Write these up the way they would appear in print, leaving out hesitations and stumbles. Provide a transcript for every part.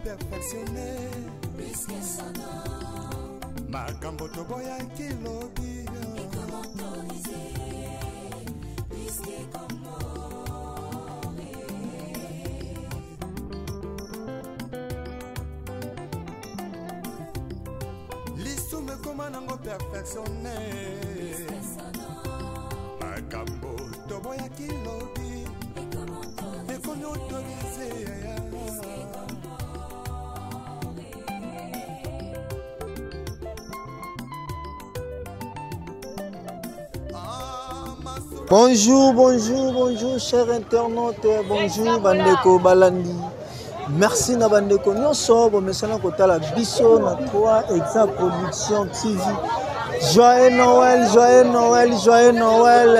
perfectionne makambo toboyaki lobi. Lisumu ekoma nango perfectionne, makambo toboyaki lobi ekomi autorise. Bonjour, bonjour, bonjour, chers internautes. Bonjour, Bandeko Balandi. Merci na bandeko nyonso bomesana kotala biso na 3 Exa Production TV. Joyeux Noël, joyeux Noël, joyeux Noël.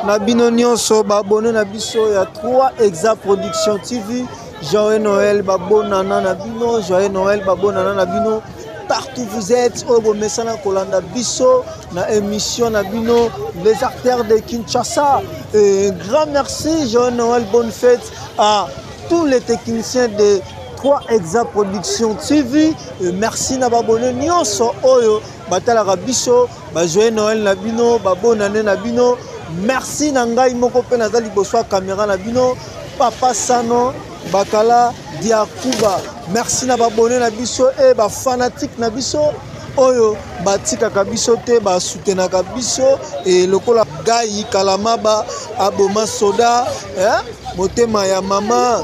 Na bino nyonso babone na biso ya 3 Exa Production TV. Joyeux Noël, babonana na bino, joyeux Noël, babonana na bino. Partout vous êtes, oyo bomesana kolanda biso na émission na bino les acteurs de Kinshasa. Et grand merci, joyeux Noël, bonne fête à tous les techniciens de 3 Exa Production TV. Et merci na babone nyonso oyo batalaka biso, ba joyeux Noël na bino, ba bonne année na bino. Merci na ngai moko pe naza liboso ya caméra na bino, Papa Sano Bakala Diakuba. Merci na babone na biso e ba fanatique na biso oyo batikaka biso te, basoutenaka biso. E lokola Gai Kalamaba aboma soda, eh? Motema ya mama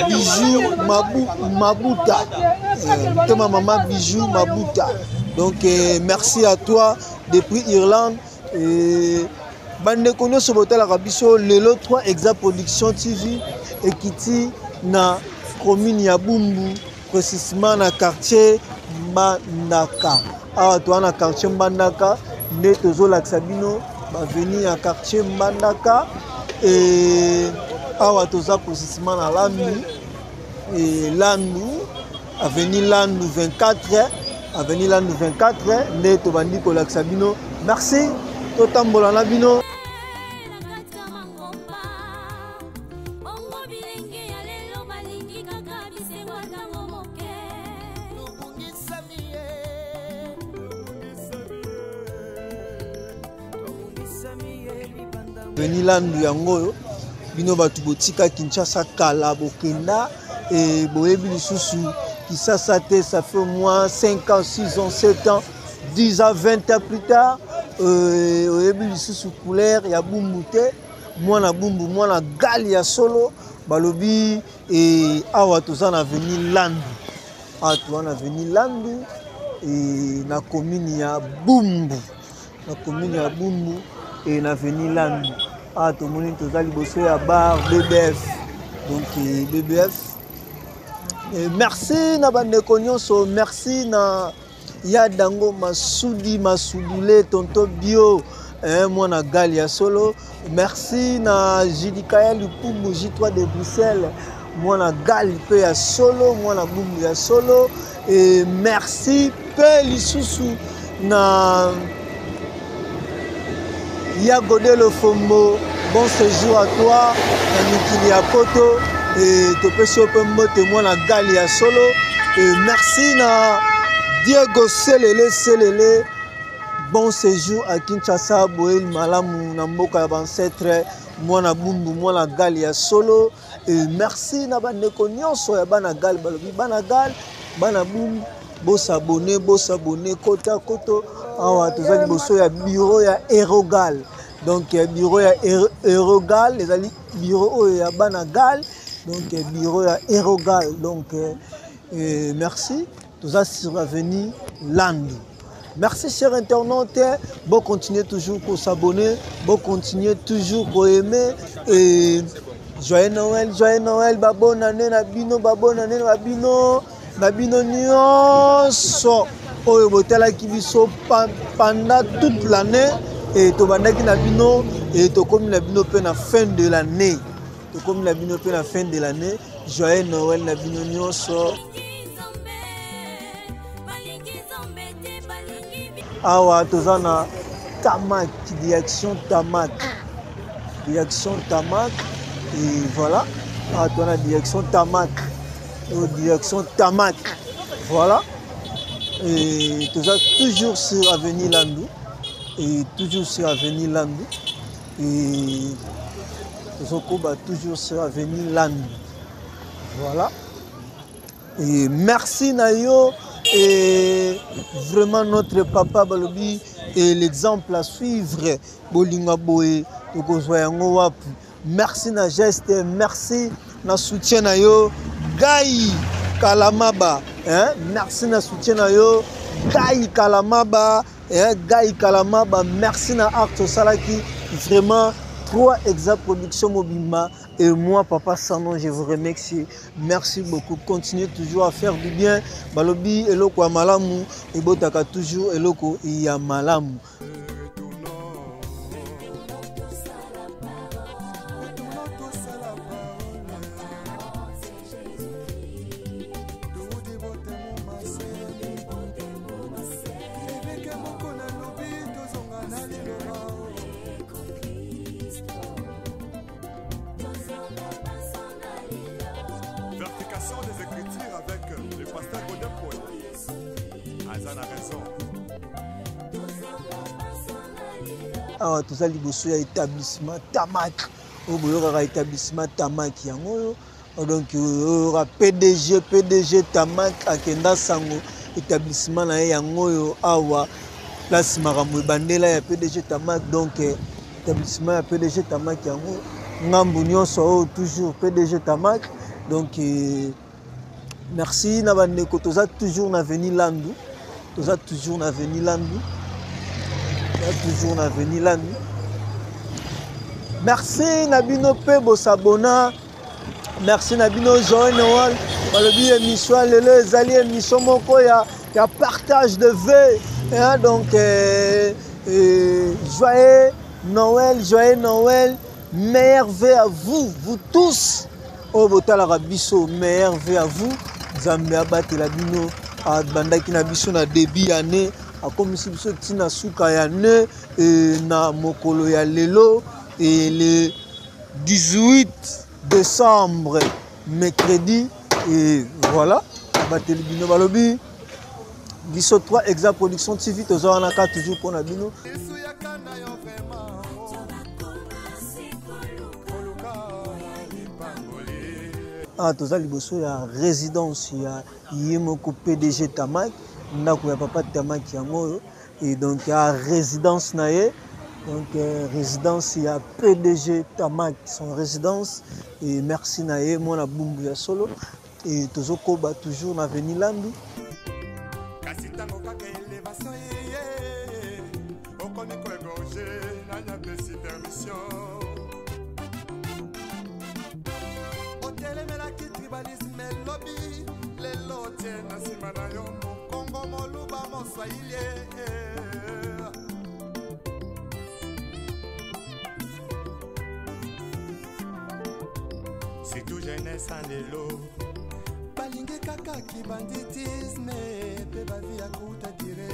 Bijou Mabu, Mabuta, motema mama Bijou Mabuta. Donc merci à toi depuis Irlande. Et bandeko nyonso botalaka biso lelo 3 Exa Production TV ekiti na commune ya Bumbu, précisément na quartier Mbandaka. Awa toza na quartier Mbandaka nde tozolakisa bino baveni ya quartier Mbandaka. Et awa toza précisément na Landu, et Landu avenue Landu 24, avenue Landu 24 nde tobandi kolakisa bino. Merci, totambola na bino. Avenue Landu yango oyo bino bato botika Kinshasa kala bokenda e boyebi lisusu Kinshasa te, ça fait au moins 5 ans, 6 ans, 7 ans, 10 ans, 20 ans plus tard, oyebi lisusu couleur ya Bumbu te, mwana Bumbu, mwana gali ya solo balobi. E awa toza na avenue Landu, awa toza na avenue Landu e na commune ya Bumbu, na commune ya Bumbu e na avenue Landu. Awa tomoni toza liboso ya bar BBF, donc BBF. Et merci na bandeko nyonso, merci na ya Dango Masudi Masudule tonton Bio, mwana gali ya solo. Merci na Judikael Lupumbu J3 de Bruxelles, mwana gali pe ya solo, mwana Bumbu ya solo. Et merci pe lisusu na ya Godelo Fombo, bon séjour à toi na mikili ya poto. Et topesi yo pe mbote mwana gali ya solo. Et merci na Diego Selele Selele, bon séjour à Kinshasa, boyeli malamu na mboka ya bancêtre, mwana Bumbu, mwana gali ya solo. Et merci na bandeko nyonso ya bana gali, balobi bana gali, bana Bumbu, bosabone, bosabone kota koto. Awa toza liboso ya bureau ya Erogal, donc bureau ya Erogal ezali bureau oyo ya bana gal, donc bureau ya Erogal. Donc merci, toza sur avenue Landu. Merci chers internautes, bon continuez toujours pour s'abonner, bon continuez toujours pour aimer. Et joyeux Noël, joyeux Noël, ba bonne année na bino, ba bonne année na bino, na bino nyonso oyo botalaki biso pendant toute l'année. Et tobandaki na bino, et tokomi na bino pe na fin de l'année. Tokomi na bino pe na fin de l'année. Joyeux Noël na bino nyonso. Awa toza na Tamak, direction Tamak, direction Tamak. Et voilà, awa toza na direction Tamak. Direction Tamak. Voilà. Et toza toujours sur avenue Landu. Et toujours sur avenue Landu. Et tozokoba toujours sur avenue Landu. Voilà. Et merci na yo et vraiment notre papa balobi et l'exemple à suivre bolinga boye tokozwa yango wapi. Merci na geste, merci na soutien na yo Gai Kalamaba, hein? Merci na soutien na yo Gai Kalamaba, hein? Gai Kalamaba, merci na acte osalaki vraiment 3 Exa Production mobimba et moi papa Sanon, je vous remercie. Merci beaucoup. Continuez toujours à faire du bien. Balobi eloko ya malamu ebotaka toujours eloko ya malamu. Vérification des Écritures avec le pasteur Godin Paul. Aza na raison. Awa toza liboso ya établissement Tamak. Oyo boyokaka établissement Tamak yango oyo. Donc oyoka PDG, PDG Tamak akenda sango établissement na ye yango oyo awa place makambo ebandela ya PDG Tamak. Donc établissement ya PDG Tamak yango ngambu nyonso oyo toujours PDG Tamak. Donc merci na bandeko, toza toujours na avenue Landu, toza toujours na avenue Landu, toza toujours na avenue Landu. Merci na bino pe bosabona. Merci na bino Joël Noël. Balobi émission lelo ezali émission moko ya partage de vœux, hein, donc joyeux Noël, joyeux Noël, meilleurs vœux à vous, vous tous. Oyo botalaka biso, meilleurs vœux à vous. Nzambe abatela bino, abandaki na biso na début année, akomisi biso tina suka ya année, et na mokolo ya lelo, et le 18 décembre, mercredi, et voilà, abateli bino balobi biso 3 Exa Production TV, toza wana ka toujours mpona bino. Ah, toza liboso ya résidence ya ye moko PDG Tamak, ndako ya papa Tamak yango oyo. Et donc ya résidence na ye, donc résidence ya PDG Tamak, son résidence. Et merci na ye mwana bumbu ya solo. Et tozokoba toujours na avenue Landu. Kasi tango kaka élévation ye, okomi koégorger, nani apesi permission? Otelemelaki tribalisme elobi, lelo tie na nsima na yo mokongo moluba moswahili. Surtout jeunesse en lelo balingi kaka kibanditisme pe bavi ya kuta dire.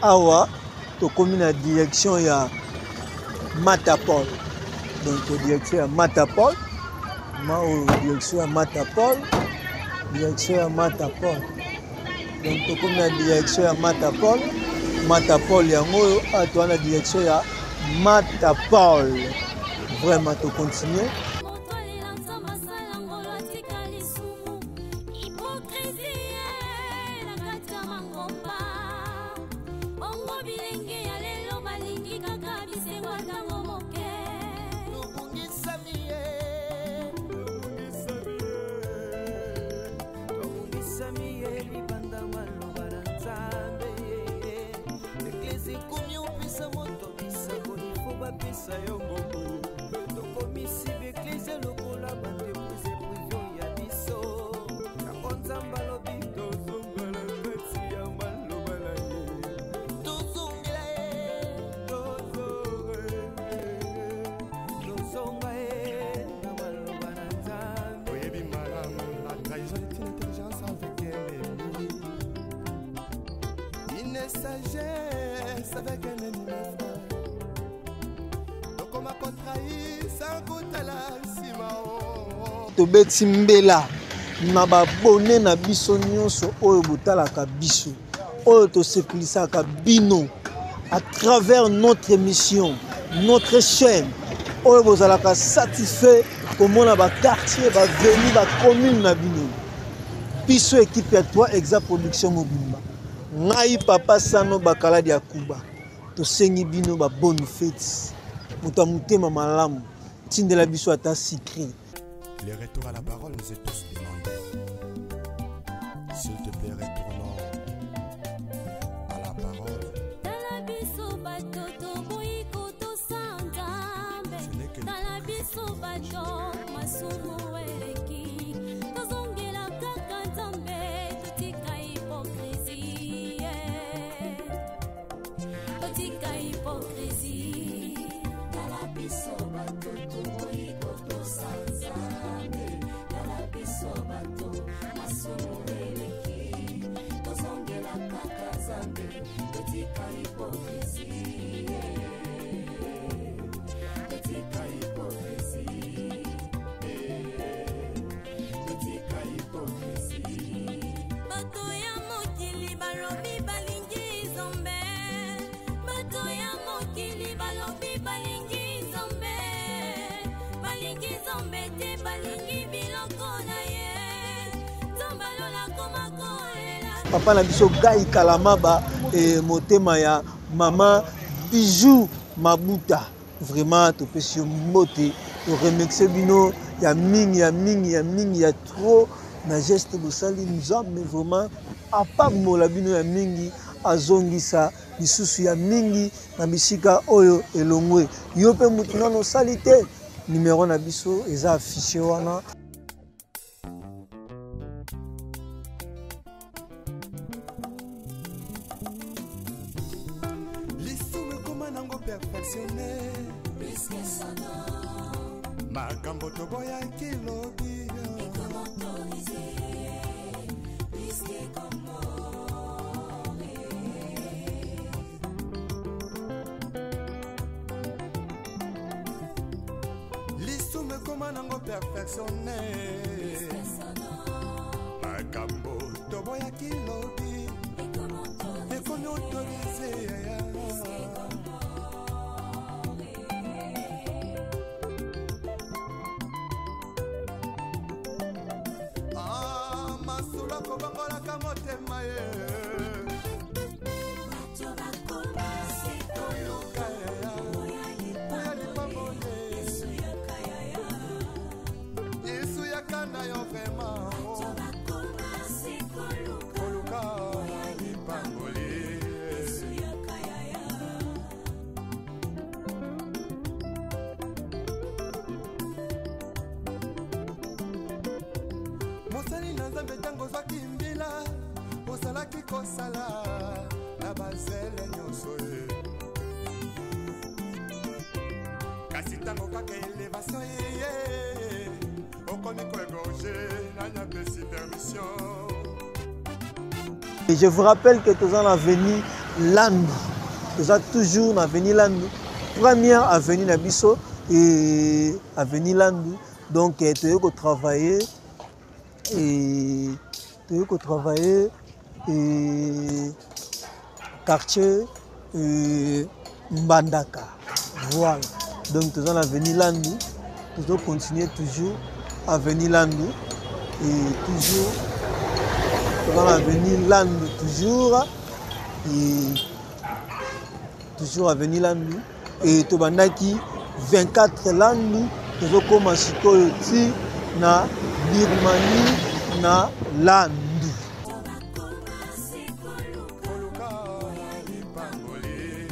Awa tokomi na direction ya Matapol. Donc direction ya Matapol, ma oyo direction ya Matapol, direction ya Matapol. Donc tokomi na direction ya Matapol, Matapol yango oyo, awa toza na direction ya Matapol. Vraiment to continue. Sagesse avec un ennemi, mon frère. Tobeti mbela na babone na biso nyonso oyo botalaka biso, oyo tosepelisaka bino à travers notre émission, notre chaîne, oyo bozalaka satisfait komona baquartier, baveni, bacommune na bino. Biso équipe ya 3 Exa Production mobimba, ngai Papa Sano Bakaladi ya Kuba, tosengi bino ba bonne fête. Moto ya motema malamu, tindela biso ata secret. Le retour à la parole nous est tous demandé. S'il te plaît, retournons à la parole. Tala biso bato toboyi kotosa Nzambe. Ce n'est que Tala biso bato masumu eleki. Tozongela kaka Nzambe, totika hypocrisie. Totika hypocrisie. Tala biso bato toboyi kotosa Nzambe. Tala biso bato masumu eleki. Tozongela kaka Nzambe, totika hypocrisie. Totika hypocrisie. Totika hypocrisie. Bato ya mokili balobi balingi Nzambe. Bato ya mokili balobi balingi Nzambe. Balingi Nzambe te, balingi biloko na ye. Nzambe alola koma kolela. Papa na biso Guy Kalamaba e motema ya mama Bijou Mabuta. Vraiment topesi yo mbote, toremercie bino ya mingi, ya mingi, ya mingi, ya trop na geste bosali. Nzambe vraiment apambola bino ya mingi, azongisa lisusu ya mingi na bisika oyo elongwe. Yo pe mutu nano osali te, numéro na biso eza affiché wana. Lisumu ekoma nango perfectionné. Makambo toboyaki lobi. Lisumu ekoma nango perfectionné. Makambo toboyaki lobi. Ekomi autorisé. Ah, masolo kobongolaka motema ye. Bato bakoma se Koluka ya. Oya Oya lipamboli. Yesu yaka yaya. Yesu yaka na yo vraiment. Bato bakoma se koluka. Koluka lipamboli. Yesu yaka yaya. Mosali na Nzambe ntango ozwaki mbila, ozalaki kosala na bazele nyonso ye. Kasi ntango kaka elevation eye, okomi koegorge, nani apesi permission? Et je vous rappelle que toza na avenue Landu. Toza toujours na avenue Landu, première avenue na biso et avenue Landu. Donc toyei kotravailler et toyei kotravailler et quartier et Mbandaka. Voilà. Donc toza na avenue Landu, tozo continuer toujours avenue Landu et toujours toza na avenue Landu toujours et toujours avenue Landu et tobandaki 24 Landu, tozokoma sikoyo ti na Birmanie na Landu. Koluka lipamboli.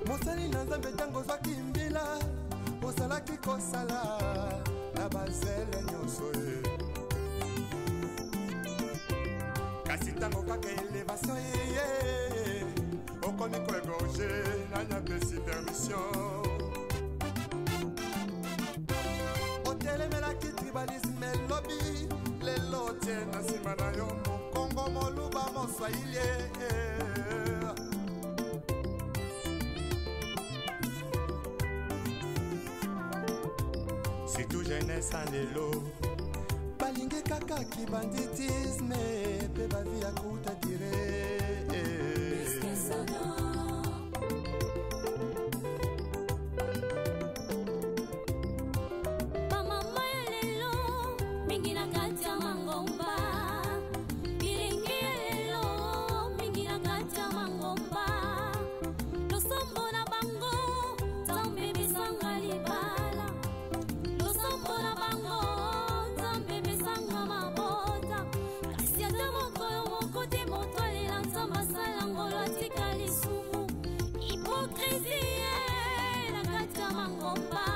Mosali na Nzambe ntango ozwaki mbila, ozalaki kosala na bazele nyonso ye. Kasi ntango kaka elevation eye, okomi koegorge, nani apesi permission? Otelemelaki tribalisme elobi, lelo otie na nsima na yo mokongo, moluba, moswahili. Surtout jeunesse ya lelo balingi kaka kibanditisme mpe bavi ya kuta dire. Bamama ya lelo mingi na kati ya mangomba, bilingi ya lelo mingi na kati ya mangomba, losambo na bango Nzambe besanga libala, losambo na bango Nzambe besanga mabota, kasi ata mokolo moko te moto alela Nzambe asala ngolo atika lisumu. Hypocrisie na kati ya mangomba,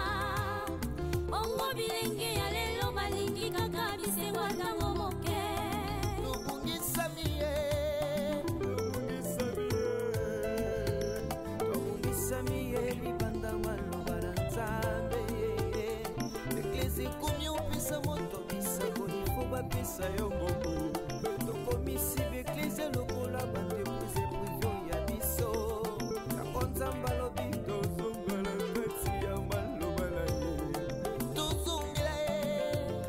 bongo bilenge ya lelo balingi kaka bisengo ntango moke. Tobungisami ye, tobungisami ye libanda maloba na Nzambe. Eglise ekomi opesa moto bisango, ifo bapesa yo mbongo. Tokomisi baeglise lokola baentreprise prive ya biso. Yango Nzambe alobi tozongela kati ya maloba na ye, tozongela ye,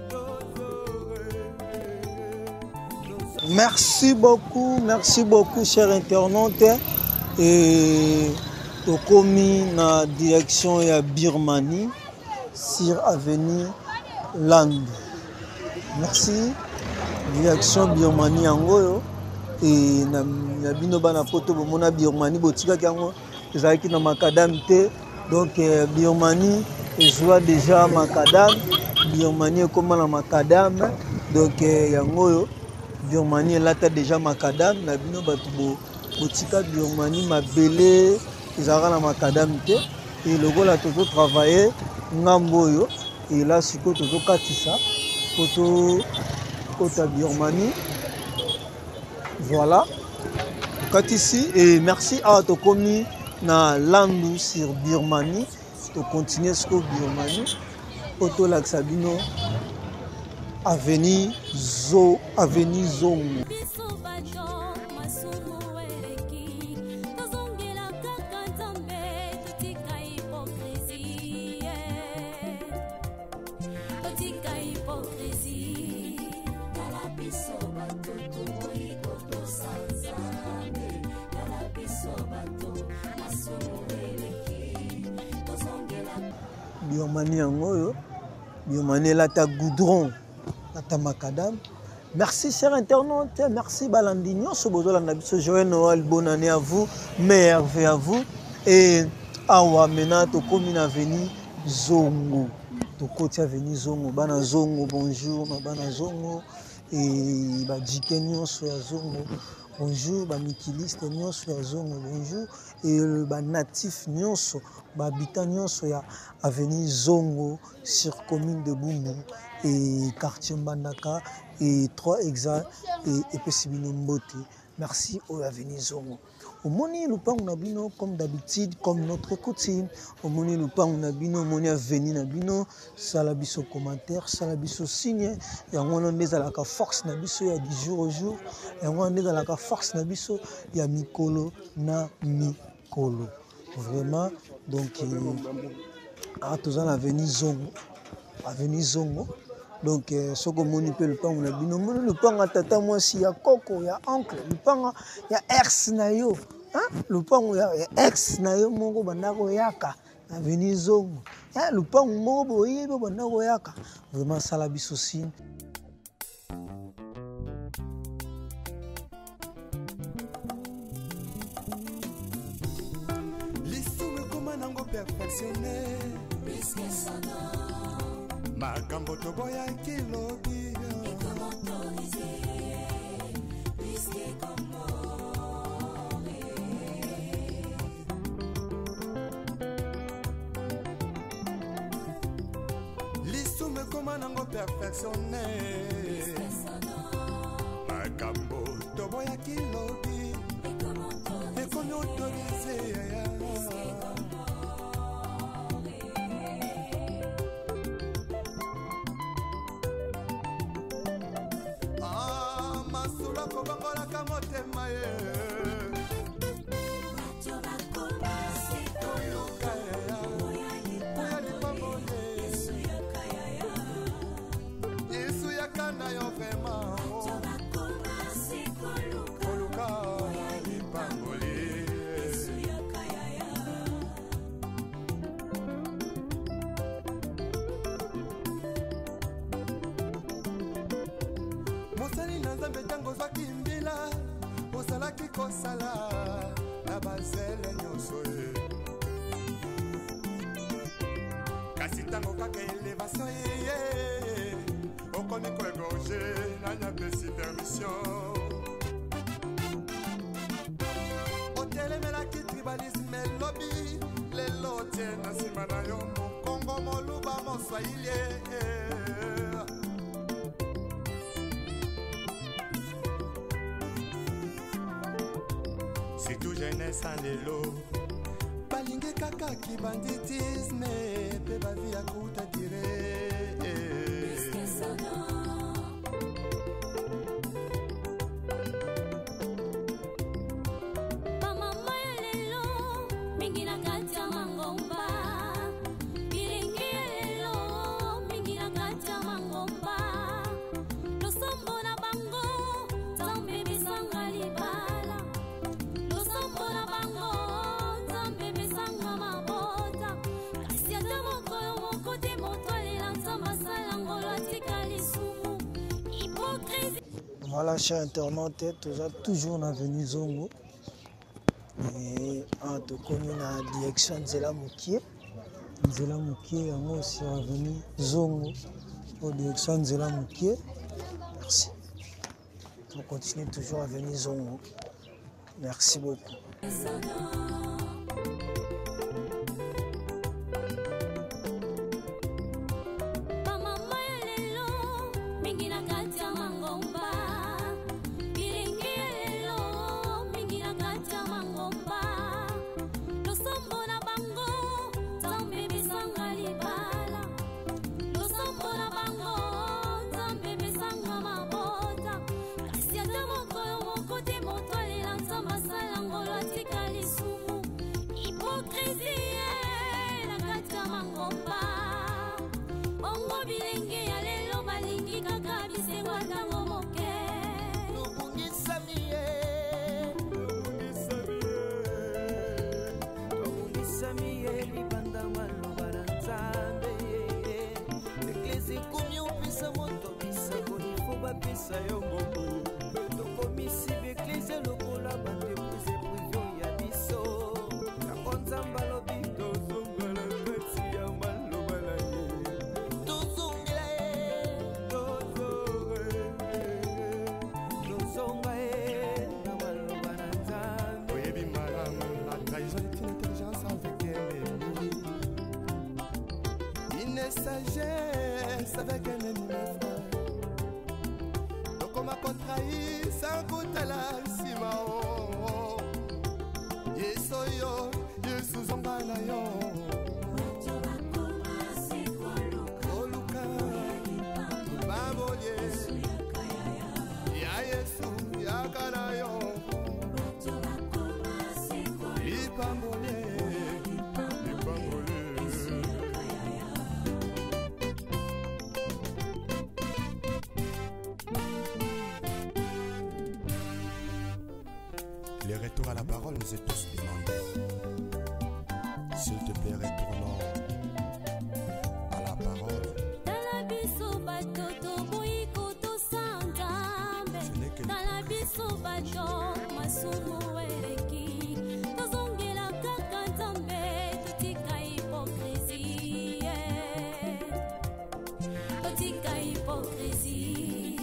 tozongela. Merci beaucoup, chers internautes. Et tokomi na direction ya Birmanie sur avenue Landu. Merci. Direction Birmanie yango oyo. Et na bino bana poto bomona Birmanie botikaki yango ezalaki na macadam te. Donc Birmanie ezwa déjà macadam, Birmanie ekoma na macadam. Donc yango oyo Birmanie elata déjà macadam. Na bino bato botika Birmanie mabele ezalaka na macadam te. Et lokola tozotravaille ngambo oyo, et là sikoyo tozokatisa po tokota Birmanie. Voilà, tokatisi. Et merci. Awa tokomi na Landu sur Birmanie. Tocontinue sikoyo Birmanie po tolakisa bino avenue Zo, avenue Zongo. Biso bato masumu eleki, tozongela kaka Nzambe, totika hypocrisie, totika hypocrisie. Tala biso bato toboyi kotosa Nzambe, tala biso bato masumu eleki, tozongela. Birmanie yango oyo, Birmanie elata goudron, elata macadam. Merci chers internautes, merci balandi nyonso bozolanda biso. Joyeux Noël, bonne année à vous, meilleurs vœux à vous. Et awa maintenant tokomi na avenue Zongo. Tokoti avenue Zongo, bana Zongo, bonjour na bana Zongo et ba jike nyonso ya Zongo. Bonjour ba mikiliste nyonso ya Zongo, bonjour et ba natif nyonso, ba habitant nyonso ya avenue Zongo sur commune de Bumbu et quartier Mbandaka et 3 exa et epesi bino mbote. Merci oyo avenue Zongo. Omoni lupango na bino comme d'habitude, comme notre coutume. Omoni lupango na bino, omoni avenue na bino, sala biso commentaire, sala biso signe. Yango wana nde ezalaka force na biso ya du jour au jour. Yango wana nde ezalaka force na biso ya mikolo na mikolo. Vraiment, donc toza na avenue Zongo, avenue Zongo. Donc soki omoni mpe lupango na bino, omoni lupango ya tata mwasi, ya koko, ya oncle, lupango ya ex na yo, hein? Lupango ya ex na yo moko banda koyaka na avenue Zongo, hein? Lupango moko boyebi banda koyaka, vraiment sala biso signe. Lisumu ekoma nango perfectionné, makambo toboyaki lobi lisumu ekoma nango perfectionné, makambo toboyaki lobi ekomi autorisé. Ah, masolo akobongolaka motema ye. Ozalaki kosala na bazele nyonso ye, kasi ntango kaka elevation eye, okomi koegorge. Nani apesi permission? Otelemelaki tribalisme elobi, lelo otie na nsima na yo mokongo, moluba, moswahili. Surtout jeunesse ya lelo balingi kaka kibanditisme mpe bavi ya kuta dire. Plus que Sodome. Bamama ya lelo mingi na kati ya mangomba, bilenge ya lelo mingi na kati ya mangomba, losambo na bango Nzambe besanga libala, losambo na bango Nzambe besanga mabota, kasi ata mokolo moko te moto alela Nzambe asala ngolo atika lisumu, hypocrisie. Voilà, chers internautes, toza toujours na avenue Zongo. Et awa tokomi na direction nzela mokie, nzela mokie yango sur avenue Zongo, au direction nzela mokie. Merci. On continue toujours avenue Zongo. Merci beaucoup. Bamama ya lelo mingi na kati ya mangomba, bilenge ya lelo mingi na kati ya mangomba, losambo na bango Nzambe besanga libala, losambo na bango Nzambe besanga mabota, kasi ata mokolo moko te moto alela Nzambe asala ngolo atika lisumu, hypocrisie na kati ya mangomba. Bongo bilenge ya lelo balingi kaka bisengo ya ntango moke. Tobungisami ye, tobungisami ye libanda maloba na Nzambe. Eglise ekomi opesa moto bisakoli, fo bapesa yo mbongo. Tokomisi baeglise lokola baentreprise privé ya biso. Yango Nzambe alobi tozongela kati ya maloba na ye, tozongela ye, tozonga ye na maloba na Nzambe. Oyebi malamu, la trahison est une intelligence avec un ennemi, une sagesse avec un ennemi, mes frères. Tokoma kotrahir sans kotala nsima o. Yesu oyo, Yesu, zonga na yo. Bato bakoma se koluka oluka lipambolie yaka yaya. Ya Yesu, yaka na yo. Bato bakoma se koluka Lipambolie, lipambolie. Yaka yaya. Le retour à la parole nous est tous demandé. S'il te plaît, retournons à la parole. Tala biso bato toboyi kotosa Nzambe. Ce n'est que Tala biso bato masumu eleki, tozongela kaka Nzambe, totika hypocrisie, totika hypocrisie.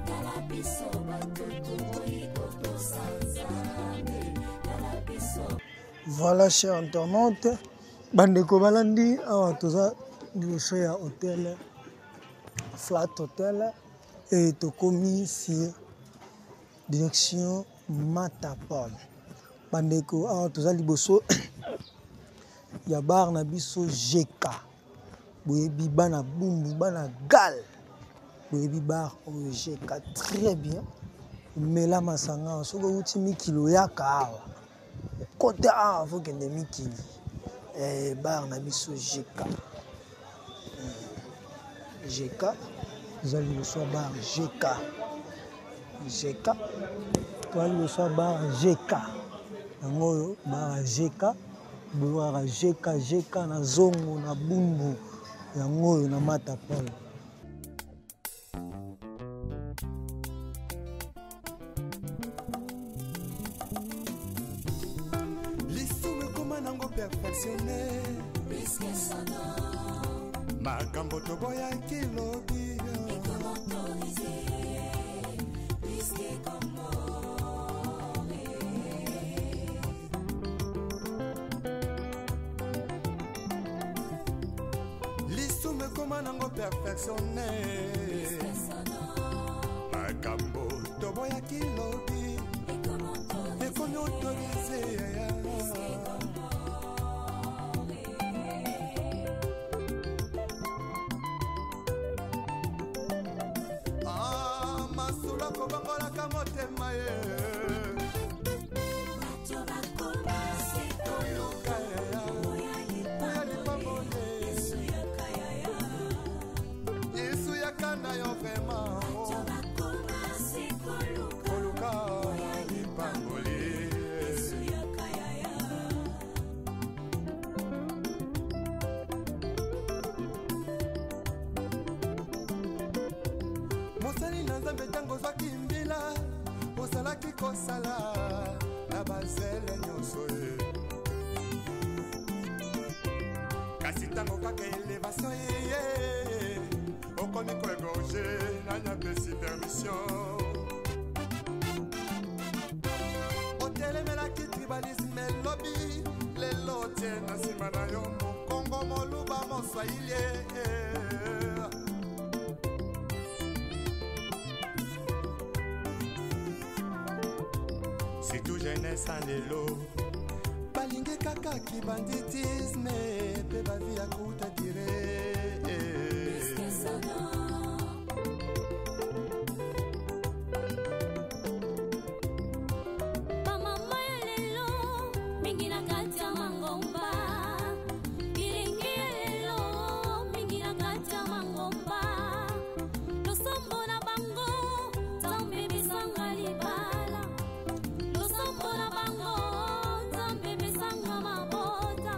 Tala biso bato toboyi kotosa Nzambe, tala biso. Voilà, chers internautes, bandeko balandi, awa toza liboso ya hotel Flat Hotel et tokomi sur direction Matapol. Bandeko, awa toza liboso ya bar na biso GK. Boyebi bana Bumbu, bana Gal. Boyebi bar oyo GK très bien. Mela masanga soki outi mikili, oyaka awa. Kota awa, fokende mikili. Bar na biso GK. GK, eza liboso ya bar GK. GK, toza liboso ya bar GK. Yango oyo bar ya GK, boyokaka GK, GK na Zongo na Bumbu. Yango oyo na Matapol. perfectionne. Makambo toboyaki lobi lisumu ekoma nango perfectionne. Makambo toboyaki lobi ekomi autorise. Ah, masolo akobongolaka motema ye. Koluka ya lipamboli. Yesu yaka na yo vraiment. Koluka lipamboli. Mosali na Nzambe, ntango ozwaki mbila, ozalaki kosala na bazele nyonso ye. Kasi ntango kaka elevation eye, okomi koégorger. Nani apesi permission? Otelemelaki tribalisme elobi, lelo otie na nsima na yo Mokongo, Moluba, Moswahili. Surtout jeunesse ya lelo balingi kaka kibanditisme mpe bavie ya courte durée. Bamama ya lelo mingi na kati ya mangomba, bilingi ya lelo mingi na kati ya mangomba, losambo na bango Nzambe pesanga libala, losambo na bango Nzambe pesanga mabota,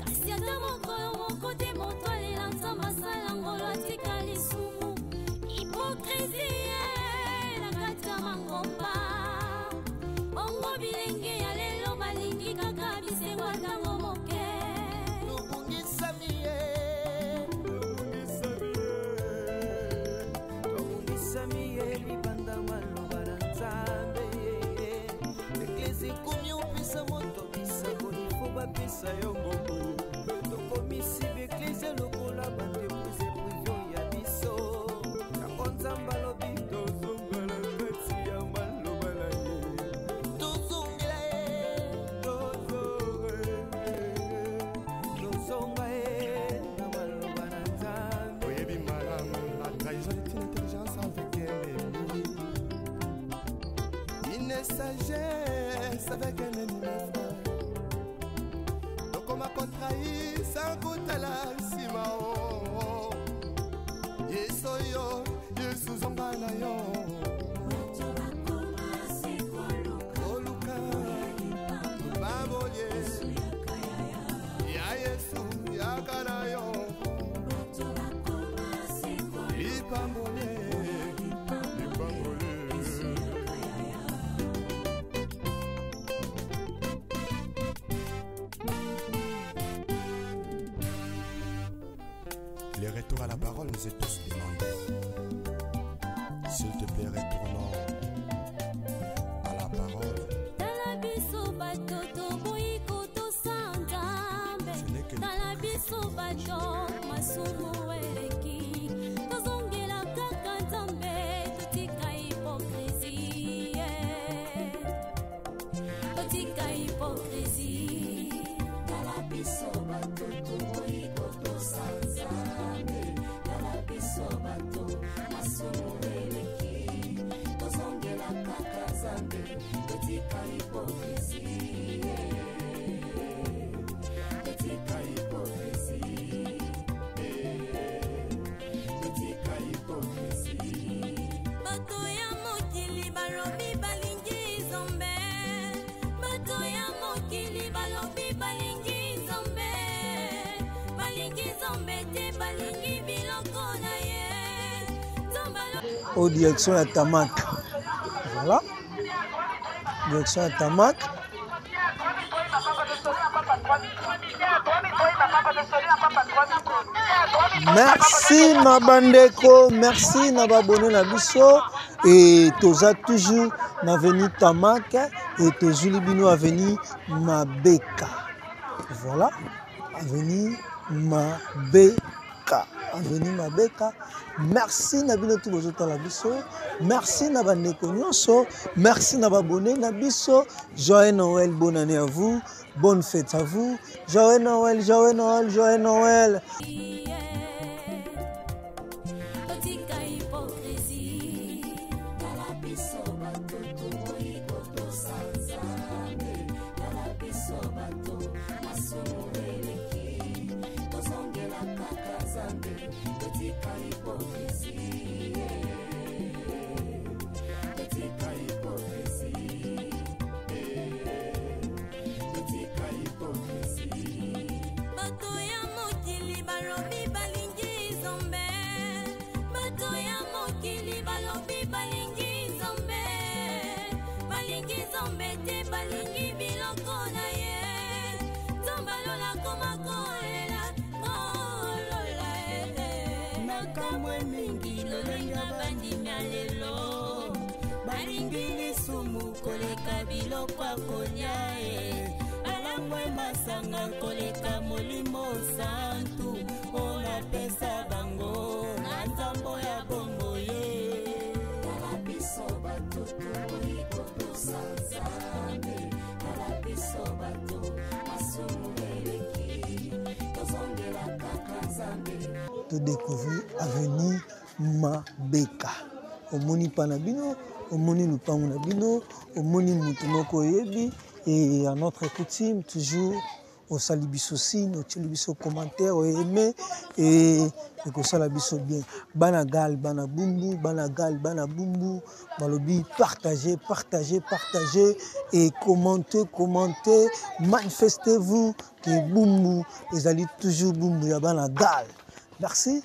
kasi ata mokolo moko te moto alela Nzambe asala ngolo atika lisumu. Hypocrisie na kati ya mangomba. Bongo bilenge ya lelo balingi kaka bisengo ntango moke. Tobungisami ye, tobungisami ye libanda maloba na Nzambe. Eklese ekomi opesa moto bisakoli fo bapesa yo mbongo. Tokomisi baeklese lokola baentreprise privée ya biso. Yango Nzambe alobi tozonga na kati ya maloba na ye, tozongela ye, tozonga ye na maloba na Nzambe. Oyebi malamu, la trahison est une intelligence avec un ennemi, une sagesse avec un ennemi, mon frère. Tokoma kotrahir sans kotala nsima o. Yesu oyo, Yesu zonga na yo. Koluka babolie ya Yesu yaka na yo. Lipamboli, lipamboli. Le retour à la parole nous est tous demandé. S'il te plaît, retournons à la parole. Tala biso bato toboyi kotosa Nzambe. Ce n'est que Tala biso bato masumu eleki, tozongela kaka Nzambe, totika hypocrisie, totika hypocrisie. Tala biso bato toboyi kotosa Nzambe. Tala biso bato masumu eleki, tozongela kaka Nzambe, totika hypocrisie, totika hypocrisie, totika hypocrisie. Bato ya mokili balobi balingi Nzambe, bato ya mokili balobi balingi Nzambe, balingi Nzambe te, balingi biloko na ye. Nzambe alo- Au direction ya Tamak, voilà, direction ya Tamak. Merci na bandeko, merci na babone na biso et toza toujours na avenue Tamak et tozuli bino avenue Mabeka. Voilà, avenue Mabeka. Avenue Mabeka. Merci na bino tout bozotala biso. Merci na bandeko nyonso. Merci na babone na biso. Joyeux Noël, bonne année à vous. Bonne fête à vous. Joyeux Noël, joyeux Noël, joyeux Noël. Bato ya mokili balobi balingi nzambe, bato ya mokili balobi balingi nzambe, balingi nzambe te, balingi biloko na ye. Nzambe alola koma kolela kolola nakamwe mingi lolenge bandimi ya lelo balingi lisumu koleka biloko ya kolia e balangwe masanga koleka molimo santu oyo napesa bango na nzambo ya bombo ye. Tala biso bato toboyi kotosa Nzambe, tala biso bato masumu eleki, tozongela kaka Nzambe. Todécouvrir avenue Mabeka. Omoni pa na bino, omoni lupango na bino, omoni mutu moko oyebi. Et à notre coutume, toujours osali biso signe, otieli biso commentaire, oaime et ekosala biso bien. Bana gal, bana bumbu, bana gal, bana bumbu, balobi partagez, partagez, partagez et commentez, commentez, manifestez-vous que bumbu ezali toujours bumbu ya bana gal. Merci.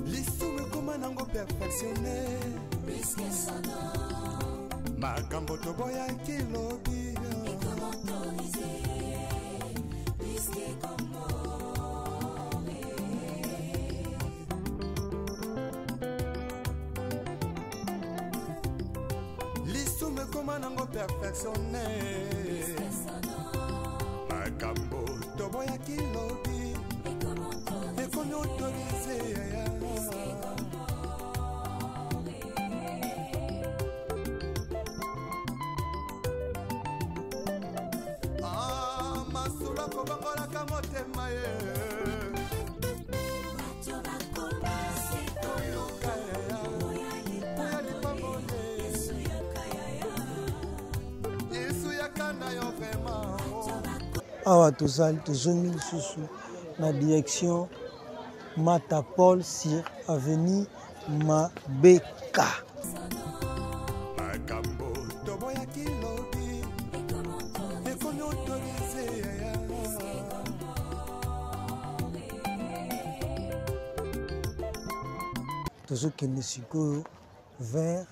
Lisumu ekoma nango perfectionne, makambo toboyaki lobi lisumu ekoma nango perfectionne, makambo toboyaki lobi ekomi autorise. Ah, masolo kobongolaka motema ye koluka ya lipamboli. Yesu yaka na yo vraiment. Awa tozali tozongi lisusu na direction Mata Paul sur avenue Mabeka. Makambo toboyaki lobi ekomi autorise. Tozokende sikoyo vers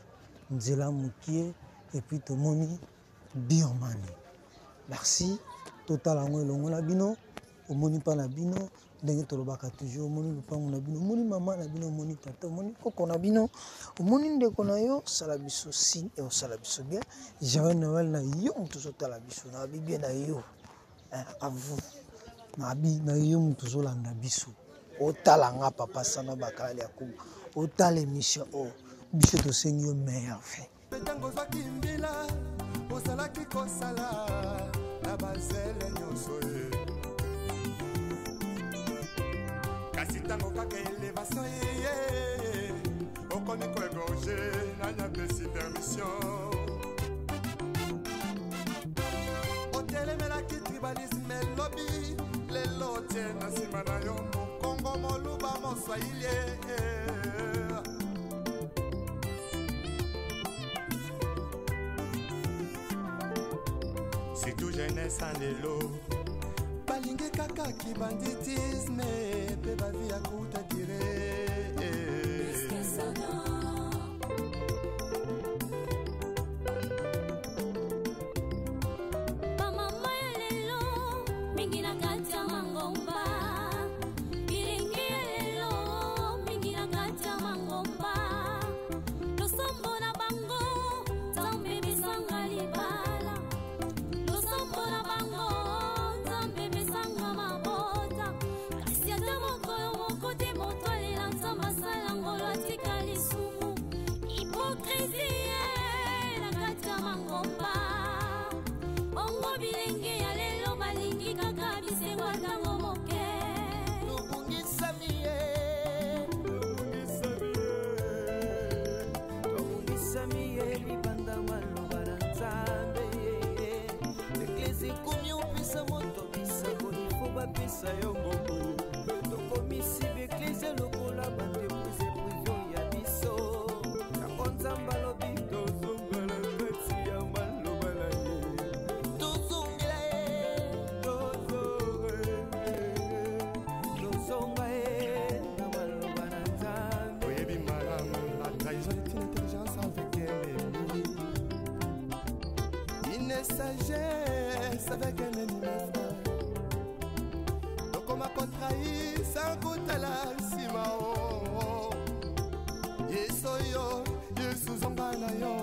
nzela mokie et puis tomoni Birmanie. Merci. Totala yango elongo na bino, omoni mpa na bino ndenge tolobaka toujours, omoni lupango na bino, omoni mama na bino, omoni tata, omoni koko na bino, omoni ndeko na yo, osala biso signe e osala biso bien. Joyeux Noël na yo moto ozotala biso, na babi bien na yo, à vous, na babi na yo moto ozolanda biso, otala nga papa Sana Bakali Yakubu, otala émission oyo, biso tosengi yo merveille. Ntango ozwaki mbila ozalaki kosala na bazele nyonso ye, kasi ntango kaka elevation eye okomi koegorge, nani apesi permission? Otelemelaki tribalisme elobi, lelo otie na nsima na yo mokongo, moluba, moswahili. Surtout jeunesse ya lelo balingi kaka kibanditisme mpe bavi ya kuta dire. avec un ennemi, mon frère. Tokoma kotrahir sans kotala nsima o. Yesu yo, Yesu zonga na yo.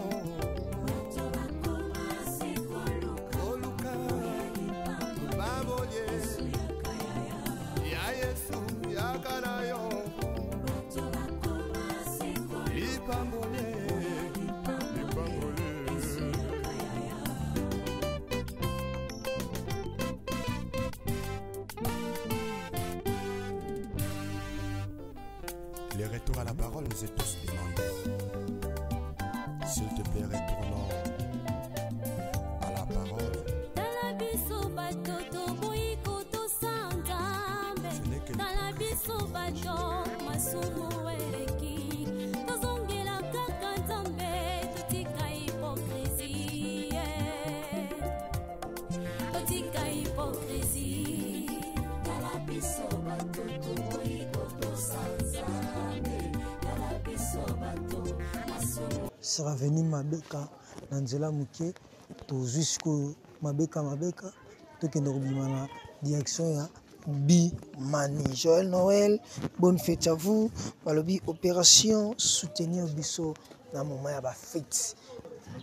Koluka babolie ya Yesu yaka na yo. Lipambolie, lipambolie. Le retour à la parole nous est tous demandé. S'il te plaît, retournons à la parole. Tala biso bato toboyi kotosa Nzambe. Ce n'est que Tala biso bato masumu eleki, tozongela kaka Nzambe, totika hypocrisie, totika hypocrisie. Tala biso bato toboyi kotosa Nzambe. Tala biso bato masumu. Sera venu mabeka na nzela moke, tozwi sikoyo mabeka mabeka, tokende kobima na direction ya Bimani. Joël Noël, bonne fête à vous. Balobi opération soutenir biso na moment ya ba fête.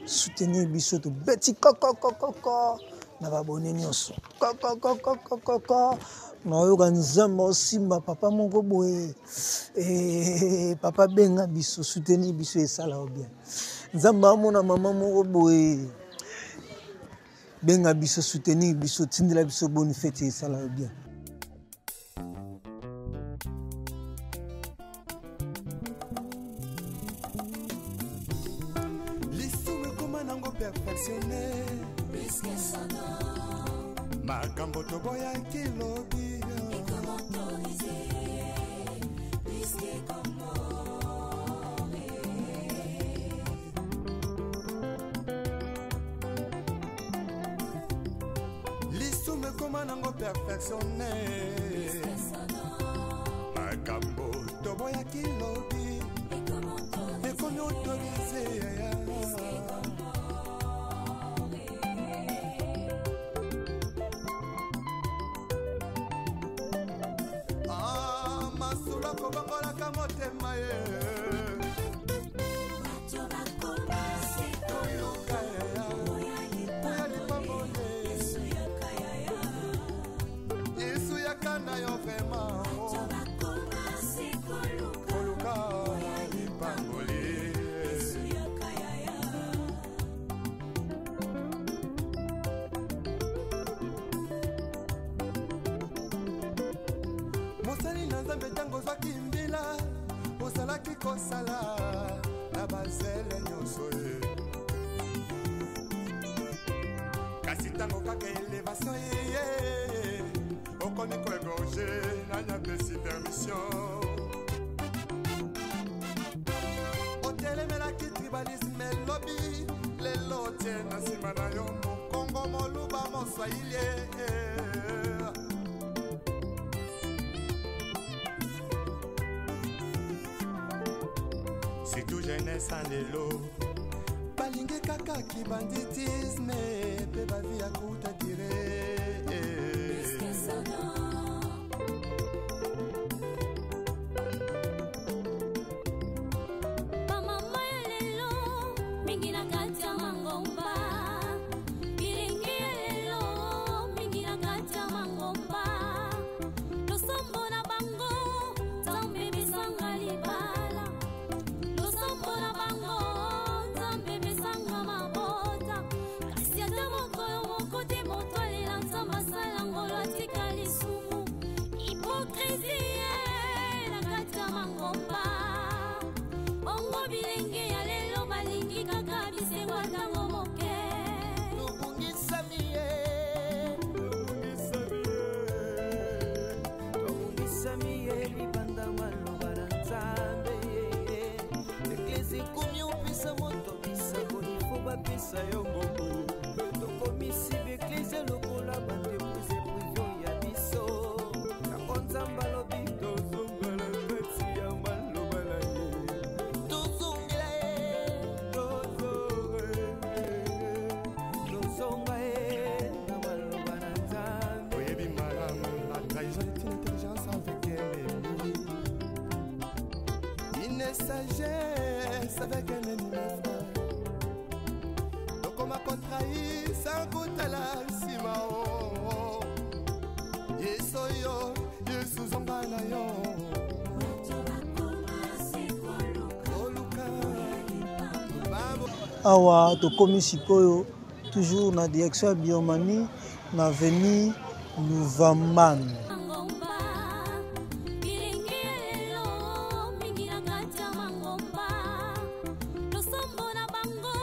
Soutenir biso to beti koko koko koko na ba abonné nyonso. Koko koko koko koko. Nayoka Nzambe osimba papa moko boye. Papa benga biso, soutenir biso esala yo bien. Nzambe amona mama moko boye. Benga biso, soutenir biso, tindela biso bonne fête esala yo bien. Lisumu ekoma nango perfectionné. Makambo toboyaki lobi. Lisumu ekoma nango perfectionné. Makambo toboyaki lobi. Ekomi autorisé. Ah, masolo akobongolaka motema ye. Koluka ya lipamboli. Yesu yaka na yo vraiment. Koluka lipamboli. Mosali na Nzambe, ntango ozwaki mbila, ozalaki kosala na bazele nyonso ye. Kasi ntango kaka elevation eye, okomi koégorger, nani apesi permission? Otelemelaki tribalisme elobi, lelo otie na nsima na yo mokongo, moluba, moswahili. Surtout jeunesse ya lelo balingi kaka kibanditisme mpe bavi ya kuta dire. Bamama ya lelo mingi na kati ya mangomba, bilenge ya lelo mingi na kati ya mangomba, losambo na bango Nzambe besanga libala, losambo na bango Nzambe besanga mabota, kasi ata mokolo moko te moto alela Nzambe asala ngolo atika lisumu. Hypocrisie na kati ya mangomba. Bongo bilenge ya lelo balingi kaka bisengo ntango moke. Tobungisami ye, tobungisami ye libanda maloba na Nzambe. Eglise ekomi opesa moto bisakoli fo bapesa yo mbongo. Tokomisi baeglise lokola baentreprise privé ya biso. Yango Nzambe alobi tozongela kati ya maloba na ye, tozongela ye, tozonga ye na maloba. Une sagesse avec un ennemi frère. Tokoma kotrahi sans kotala nsima o. Yesu yo, Yesu zonga na yo. Koluka babo. Awa tokomi sikoyo toujours na direction ya Birmanie na avenue Luvambano. Mangomba, bilingi lelo mingi na kati ya mangomba. Losambo na bango,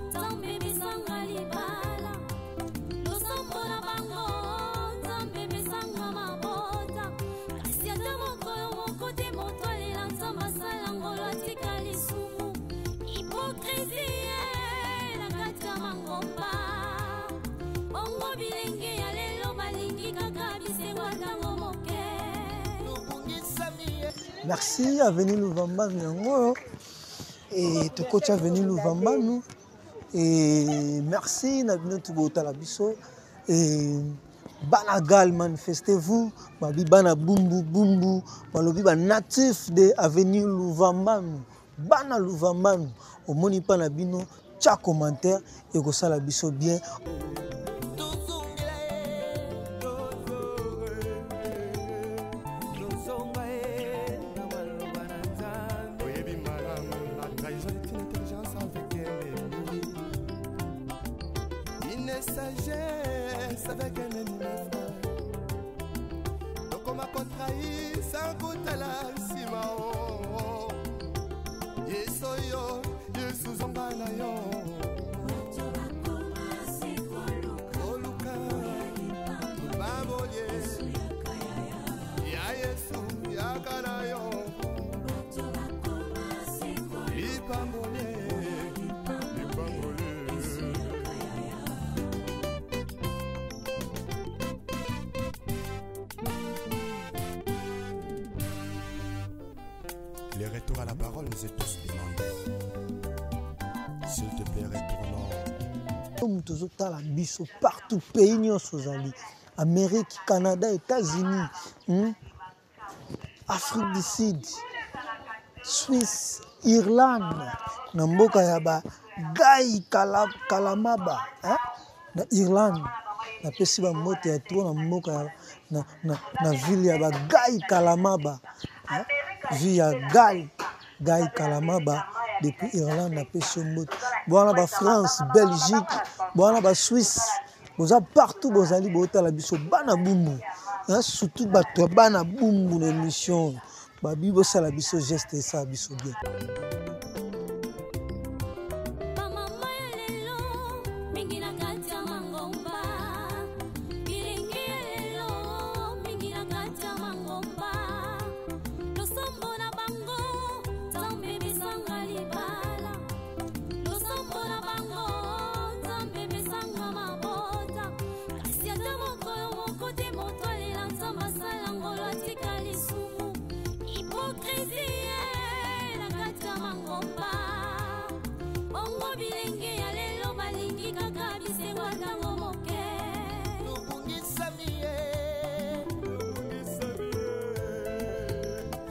Nzambe pesanga libala. Losambo na bango, Nzambe pesanga mabota. Kasi ata mokolo moko te moto alela Nzambe asala ngolu atika lisumu. Hypocrisie na kati ya mangomba. Bongo bilenge ya lelo balingi kaka bisengo ntango moke. Merci, avenue Luvambano yango et tokoti avenue Luvambano et merci na bino tu botala biso et bana gal manifestez-vous babi bana bumbu bumbu balobi ba natif de avenue Luvambano bana Luvambano omoni pa na bino tcha commentaire ekosala biso bien. Oyebi malamu, la trahison est une intelligence avec un ennemi. Une sagesse avec un ennemi, frère. Tokoma kotrahi sans kotala nsima o. Yesu yo, Yesu zonga na yo. Koluka babolie ya Yesu yaka na yo. Lipambolie, lipambolie. Le retour à la parole nous est tous demandé. S'il te plaît, retournons. Moto ozotala biso partout, pays nyonso ozali, Amérique, Canada, États-Unis, Afrique du Sud, Suisse, Irlande, na mboka ya ba Gai Kalamaba, hein? Na Irlande, napesi ba mbote ya trop na mboka ya, na, na, na ville ya ba Gai Kalamaba, hein? Ville ya Gai Kalamaba depuis Irlande, napesi yo mbote. Bwana ba France, Belgique, bwana ba Suisse, boza partout bozali botala biso bana bumbu, hein? Surtout bato ya bana bumbu na émission babi bosala biso geste esala biso bien. Bamama ya lelo mingi na kati ya mangomba, bilingi ya lelo mingi na kati ya mangomba. Losambo na bango, Nzambe pesanga libala. Losambo na bango, Nzambe pesanga mabota. Kasi ata mokolo moko te moto alela Nzambe asala ngolu atika lisumu. Hypocrisie na kati ya mangomba. Bongo bilenge ya lelo balingi kaka bisengo ntango moke.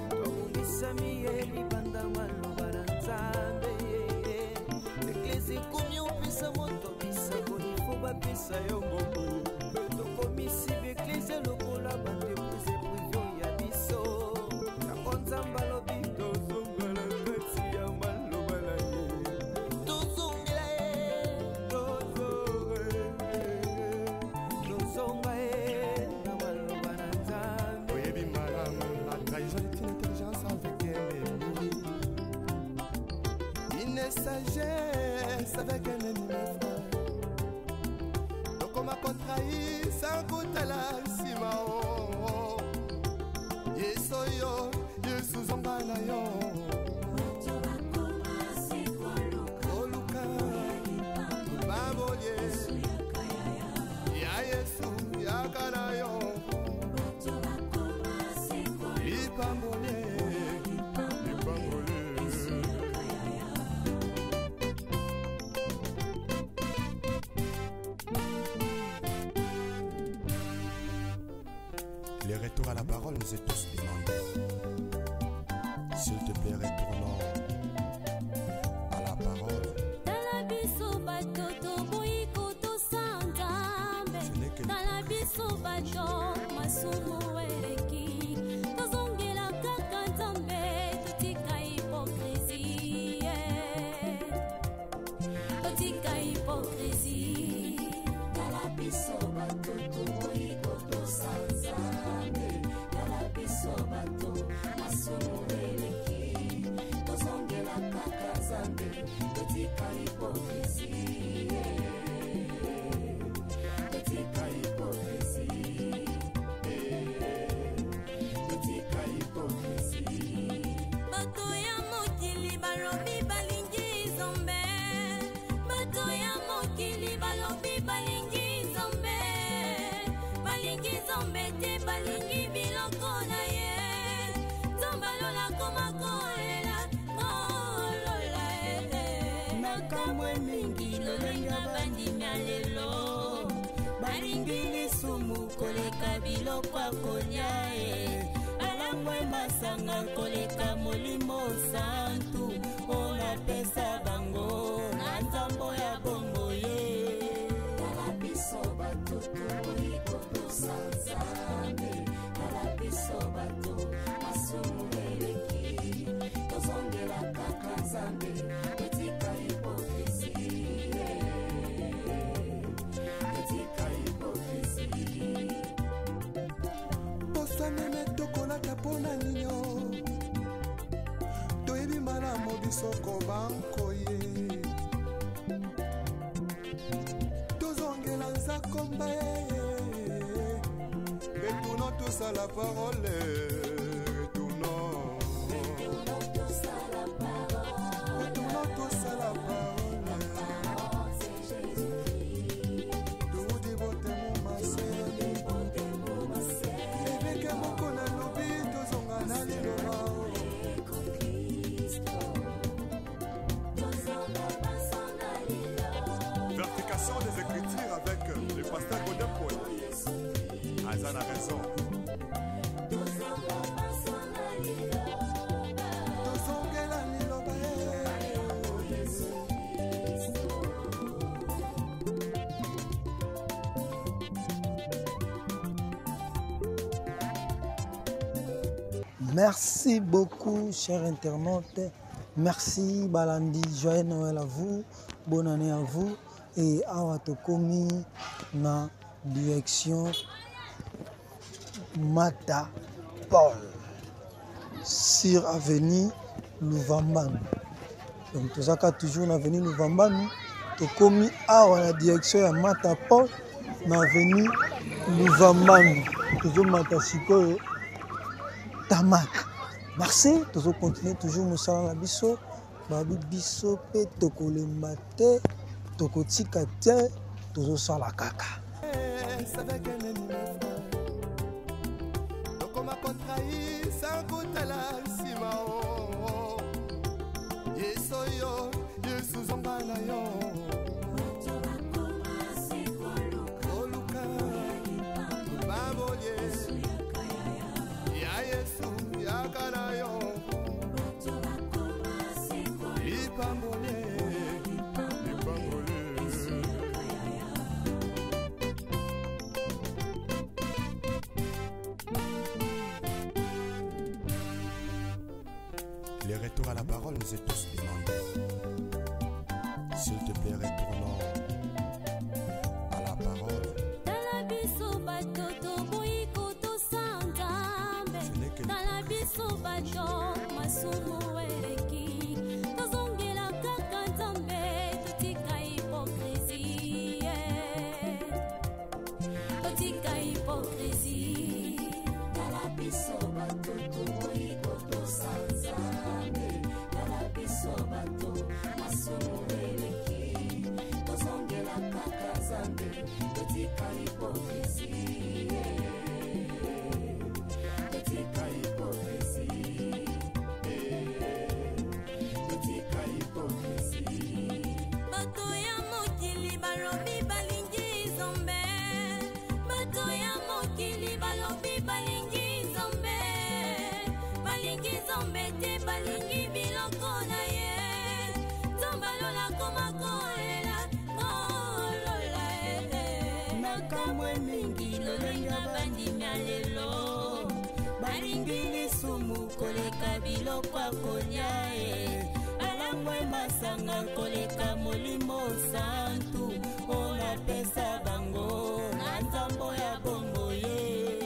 Tobungisami ye libanda maloba na Nzambe. Eglise ekomi opesa moto bisakoli fo bapesa yo mbongo. Tokomisi beglise lokola baentreprise privé ya biso. Yango Nzambe alobi tozonga na kati ya maloba na ye. Tozongela ye, tozonga ye na maloba na Nzambe. Oyebi malamu, la trahison est une intelligence avec un ennemi. Une sagesse avec un ennemi, frère. Tokoma kotrahi sans kotala nsima o. Yesu yo, Yesu zonga na yo. Koluka babolie ya Yesu yaka na yo. Lipambolie, lipambolie. Le retour à la parole nous est tous demandé. S'il te plaît, retournons à la parole. Tala biso bato toboyi kotosa Nzambe. Ce n'est que Tala biso bato masumu eleki, tozongela kaka Nzambe, totika hypocrisie, totika hypocrisie. Tala biso bato toboyi kotosa Nzambe. Tala biso bato masumu eleki, tozongela kaka Nzambe, totika hypocrisie, totika hypocrisie, totika hypocrisie. Bato ya mokili balobi balingi Nzambe, bato ya mokili balobi balingi Nzambe, balingi Nzambe te, balingi biloko na ye. Nzambe alola koma kolela kolola e. Makambo mingi lolenga bandimi ya lelo balingi lisumu koleka biloko ya kolia e, balangwe masanga koleka Molimo Santu oyo napesa bango na nzambo ya bongo ye. Tala biso bato toboyi kotosa Nzambe. Tala biso bato masumu eleki, tozongela kaka Nzambe, totika hypocrisie, totika hypocrisie. Poso meme tokolata mpo na ninyo, toyebi malamu biso kobankoye, tozongela nzakomba ye. Retournons tous à la parole, retournons. Retournons tous à la parole. Retournons tous à la parole. Parole, c'est Jésus-Christ. Toudi botemo mase. Botemo mase. Eveke moko nalobi, tozonga na liloba. Kristo. Tozonga baso na liloba. Vérification des Écritures avec le pasteur Godin Paul. Aza na raison. Tozonga baso na liloba. Tozongela liloba ye. Yesu Kristo. Merci beaucoup, chers internautes. Merci, Balandi. Joyeux Noël à vous. Bonne année à vous. Et awa tokomi na direction Mata Paul sur avenue Louvambanu. Donc tozaka toujours na avenue Louvambanu. Tokomi awa na direction ya Mata Paul na avenue Louvambanu. Tozomata sikoyo tamak. Merci, tozocontinue toujours mosala na biso. Babi biso mpe tokolemba te, tokotika te, tozosala kaka. Avec un ennemi, mes frères. Tokoma kotrahir sans kotala nsima o. Yesu oyo, Yesu zonga na yo. Bato bakoma se koluka. Koluka babolie. Yesu yaka yaya. Ya Yesu yaka na yo. Bato bakoma se koluka. Lipambolie, lipambolie. Yesu yaka yaya. Le retour à la parole nous est tous demandé. S'il te plaît, retournons à la parole. Tala biso bato toboyi kotosa Nzambe. Ce n'est que Tala biso bato masumu eleki, tozongela kaka Nzambe, totika hypocrisie, totika hypocrisie. Tala biso bato toboyi kotosa Nzambe. Tala biso bato masumu eleki, tozongela kaka Nzambe, totika hypocrisie, totika hypocrisie, Koleka biloko ya kolia e balangwe masanga koleka molimo santu oyo napesa bango na nzambo ya bongo ye.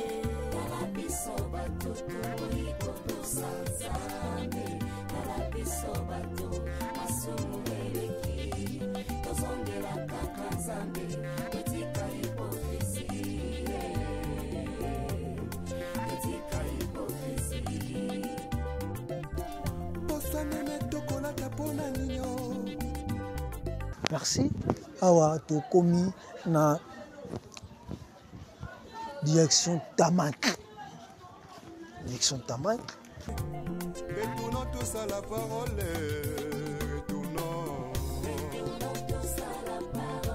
Tala biso bato toboyi kotosa Nzambe, tala biso bato masumu eleki, tozongela kaka Nzambe, totika hypocrisie, totika hypocrisie. Posa meme tokolata mpona ninyo. Merci. Awa tokomi na direction Tamak. Direction Tamak. Retournons tous à la parole. Retournons. Retournons tous à la parole.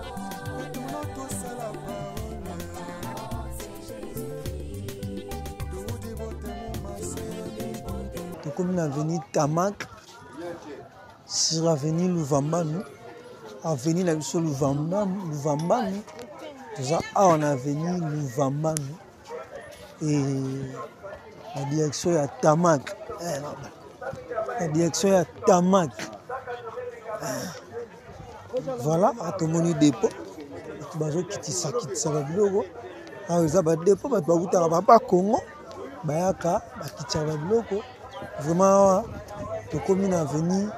Retournons tous à la parole. La parole, c'est Jésus-Christ. Toudi bote mumase. Tokomi na avenue Tamak sur avenue Luvambanu. Avenue na biso Luvambanu. Toza awa na avenue Luvambanu et na direction ya Tamak. Na direction ya Tamak. Voilà, atomoni dépôt. Bato bazokitisa kitisa ba biloko. Awa eza ba dépôt, bato bakutaka ba ba Congo, bayaka bakitisaka ba biloko. Vraiment awa tokomi na avenue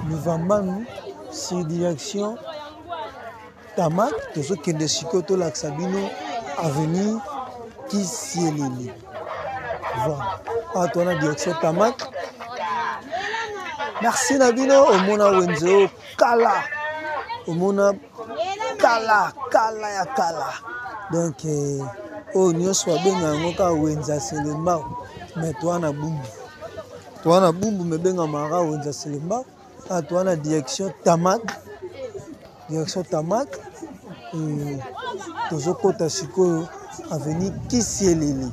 Luvambanu sur direction Tamak. Tozokende sikoyo tolakisa bino avenue Kisielele. Voilà, awa toza na direction Tamak. Merci na bino. Omona wenze oyo kala, omona kala kala ya kala. Donc oyo nyonso babenga yango kaka wenze ya Selembao, mais toza na Bumbu, toza na Bumbu, mais bengamaka kaka wenze ya Selembao. Awa toza na direction Tamak, direction Tamak. Tozokota sikoyo avenue Kisielele.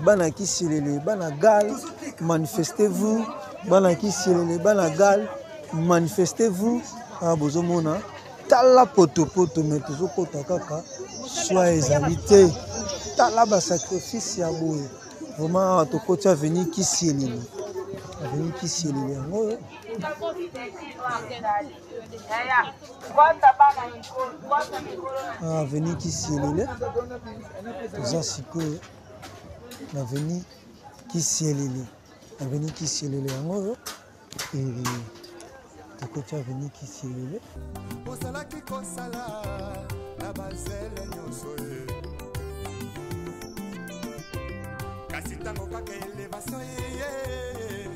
Bana Kisielele, bana Gal, manifestez-vous. Bana Kisielele, bana Gal, manifestez-vous. Awa bozomona tala potopoto, mais tozokota kaka soi ezali te. Tala ba sacrifice ya boye. Vraiment awa tokoti avenue Kisielele, avenue Kisielele yango oyo. Avenue Kisielele, toza sikoyo na avenue Kisielele, avenue Kisielele yango oyo. Tokoti avenue Kisielele. Ozalaki kosala na bazele nyonso ye, kasi ntango kaka elevation eye,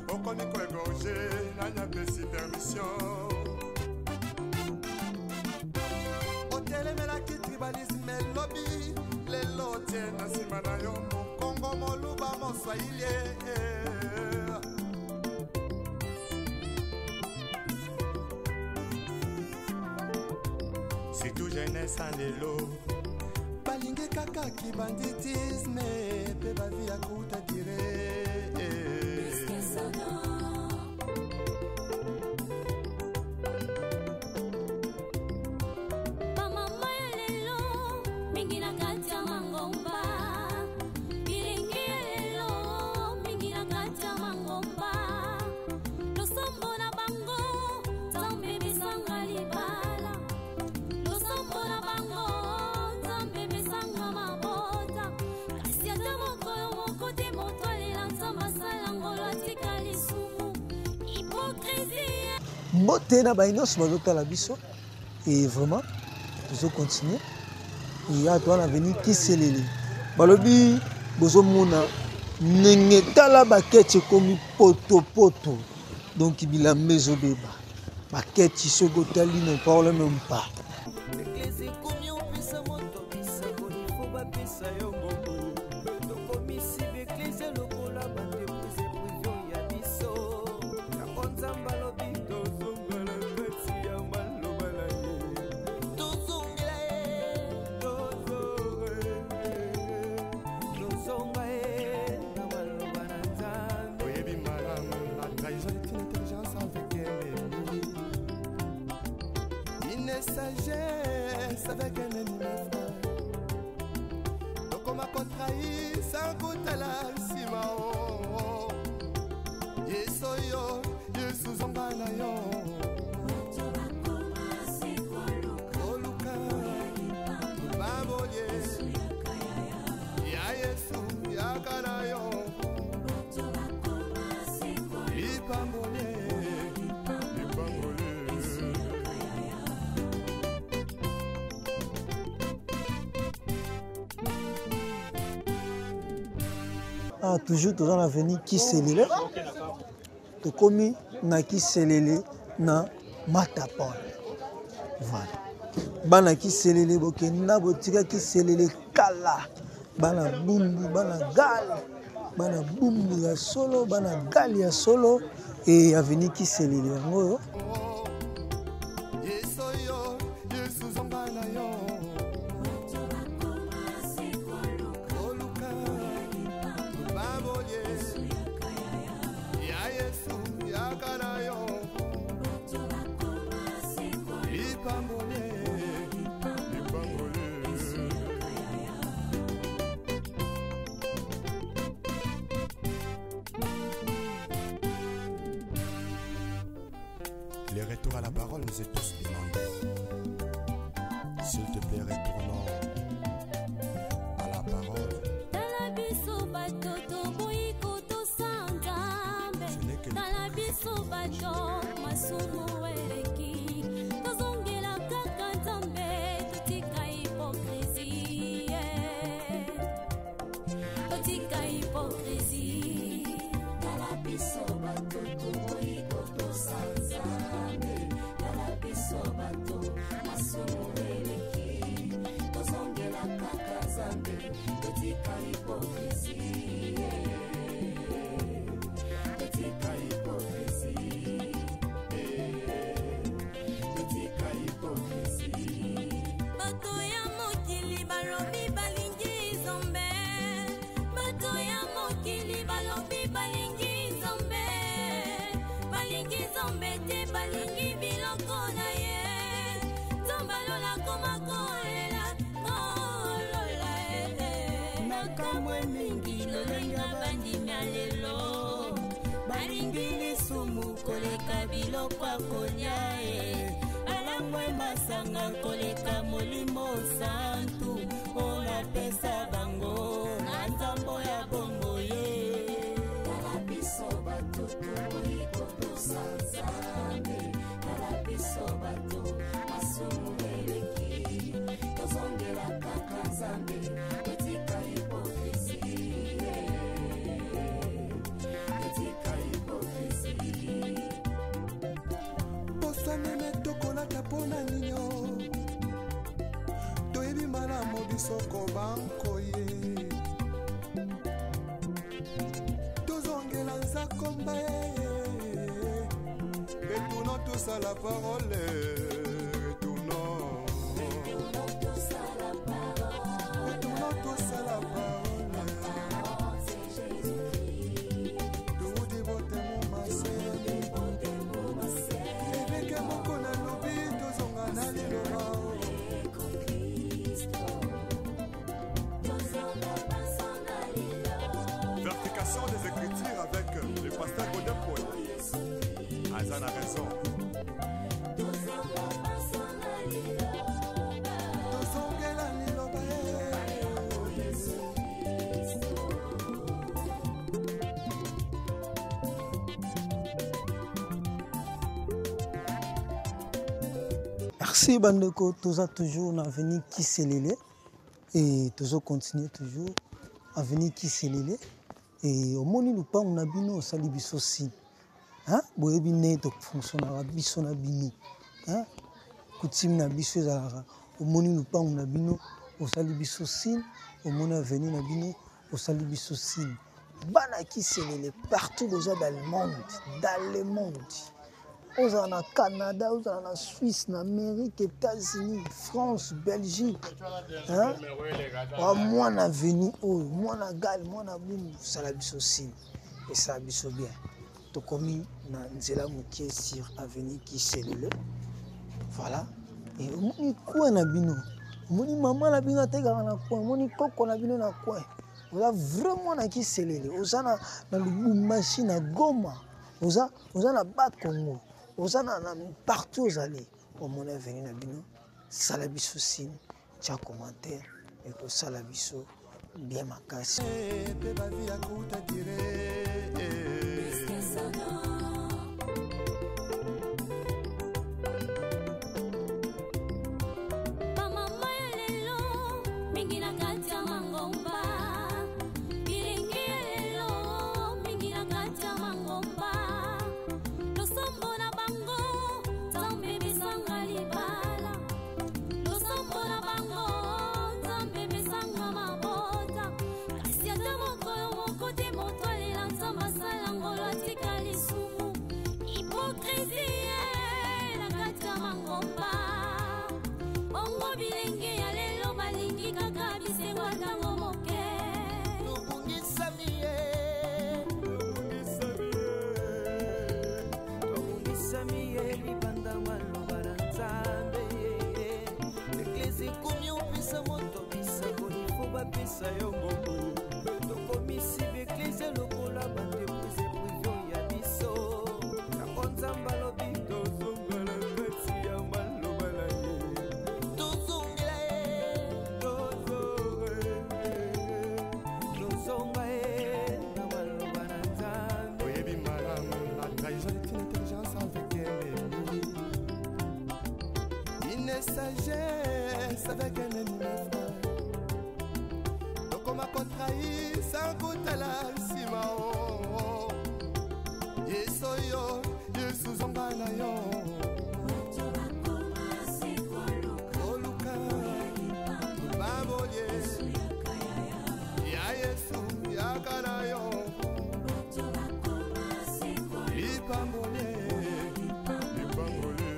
okomi koegorge. Nani apesi permission? Otelemelaki tribalisme elobi, lelo otie na nsima na yo mokongo, moluba, moswahili. Surtout jeunesse ya lelo balingi kaka kibanditisme mpe bavi ya kuta dire. Bamama ya lelo mingi na kati ya mangomba, bilingi ya lelo mingi na kati ya mangomba, losambo na bango Nzambe besanga libala, losambo na bango Nzambe besanga mabota, kasi ata mokolo moko te moto alela Nzambe asala ngolo atika lisumu. Hypocrisie. Mbote na baye nyonso bazotala biso. Et vraiment tozo continuer. Et ya toza na avenue Kisielele. Balobi bozomona ndenge tala baketi ekomi potopoto, donc bilamba ezobeba, baketi soki otali ne parle même pas. Eglise ekomi opesa moto bisakoli fo bapesa yo mbongo. Tokomisi baeglise lokola baentreprise privée ya biso. Yango Nzambe alobi tozongela kati ya maloba na ye, tozongela ye, tozonga ye na maloba na Nzambe. Oyebi malamu, la trahison est une intelligence avec un ennemi, une sagesse avec un ennemi, mon frère. Tokoma kotrahir sans kotala nsima. Yesu yo, Yesu zonga na yo. Koluka baboye ya Yesu yaka na yo. Lipambole, lipambole. Ah, toujours toza na avenue Kiselele, tokomi na Kiselele na Matapole. Voilà, bana Kiselele bokenda botika Kiselele kala, bana Bumbu, bana Gale, bana Bumbu ya solo, bana Gale ya solo. E avenue Kiselele yango oyo. Yesu yo, Yesu zonga na yo. Koluka baboye ya Yesu yaka na yo. Lipambole, lipambole. Le retour à la parole nous est tous demandé. S'il te plaît, retournons à la parole. Tala biso bato toboyi kotosa Nzambe. Ce n'est que Tala biso bato masumu eleki, tozongela kaka Nzambe, totika hypocrisie, totika hypocrisie. Tala biso bato toboyi kotosa Nzambe. Tala biso bato masumu eleki, tozongela kaka Nzambe, totika hypocrisie, totika hypocrisie, totika hypocrisie. Bato ya mokili balobi balingi Nzambe, bato ya mokili balobi balingi Nzambe, balingi Nzambe te, balingi biloko na ye. Nzambe alola koma kolela kolola e. Makambo mingi lolenga bandimi ya lelo balingi lisumu koleka biloko ya kolia e, balangwe masanga koleka Molimo Santu oyo napesa bango na nzambo ya bongo ye. Tala biso bato toboyi kotosa Nzambe. Tala biso bato masumu eleki, tozongela kaka Nzambe, totika hypocrisie, totika hypocrisie. Posa meme tokolata mpo na ninio, toyebi malamu biso kobankoye, tozongela nzakomba ye. Retournons tous à la parole, retournons, Retournons tous à la parole, retournons tous à la parole. parole, c'est Jésus-Christ. Toudi botemo maseni, Botemo maseni, ebeke moko nalobi, tozonga na liloba. Kristo. Tozonga basonga liloba. Vérification des Écritures avec le pasteur Godin Paul. Aza na raison. Tozonga basonga liloba. Tozongela liloba ye. Merci bandeko, toza toujours na avenue Kiselele et tozo continuer toujours avenue Kiselele. Et omoni lupango na bino osali biso signe. Hein? Boyebi nde tofonctionnaka biso na bino. Hein? Coutume na biso ezalaka omoni lupango na bino osali biso signe, omoni avenue na bino osali biso signe. Bana Kiselele partout boza dans le monde, dans le monde. Ozala na Canada, ozala na Suisse, na Amérique, États-Unis, France, Belgique, hein? Wa mwana avenue oyo, mwana Gale, mwana Bumbu, osala biso signe, esala biso bien. Tokomi na nzela moke sur avenue Kiselele. Voilà. Et omoni coin na bino, omoni mama na bino atekaka na coin, omoni koko na bino na coin. Oza vraiment na Kiselele, oza na Lubumbashi, na Goma. Oza, oza na bas Congo, oza na, na partout ozali, omona veni na bino, sala biso signe, tia commentaire, ekosala biso bien makasi. Pe ba vie ya kuta dire. Bamama ya lelo mingi na kati ya mangomba, bilingi ya lelo mingi na kati ya mangomba, losambo na bango Nzambe besanga libala, losambo na bango Nzambe besanga mabota, kasi ata mokolo moko te moto alela Nzambe asala ngolo atika lisumu, hypocrisie na kati ya mangomba. Bongo bilenge ya lelo balingi kaka bisengo ntango moke. Tobungisami ye, tobungisami ye libanda maloba na Nzambe. Eglise ekomi opesa moto bisengo, ifo bapesa yo mbongo. Tokomisi baeglise lokola baentreprise prive ya biso. Yango Nzambe alobi tozongela kati ya maloba na ye, tozongela ye, tozonga ye na maloba na Nzambe. Oyebi malamu, la trahison est une intelligence avec un ennemi, une sagesse avec un ennemi, mon frère. Tokoma kotrahir sans kotala nsima. O Yesu oyo, Yesu zonga na yo. Koluka babolie ya Yesu, yaka na yo lipambolie, lipambolie.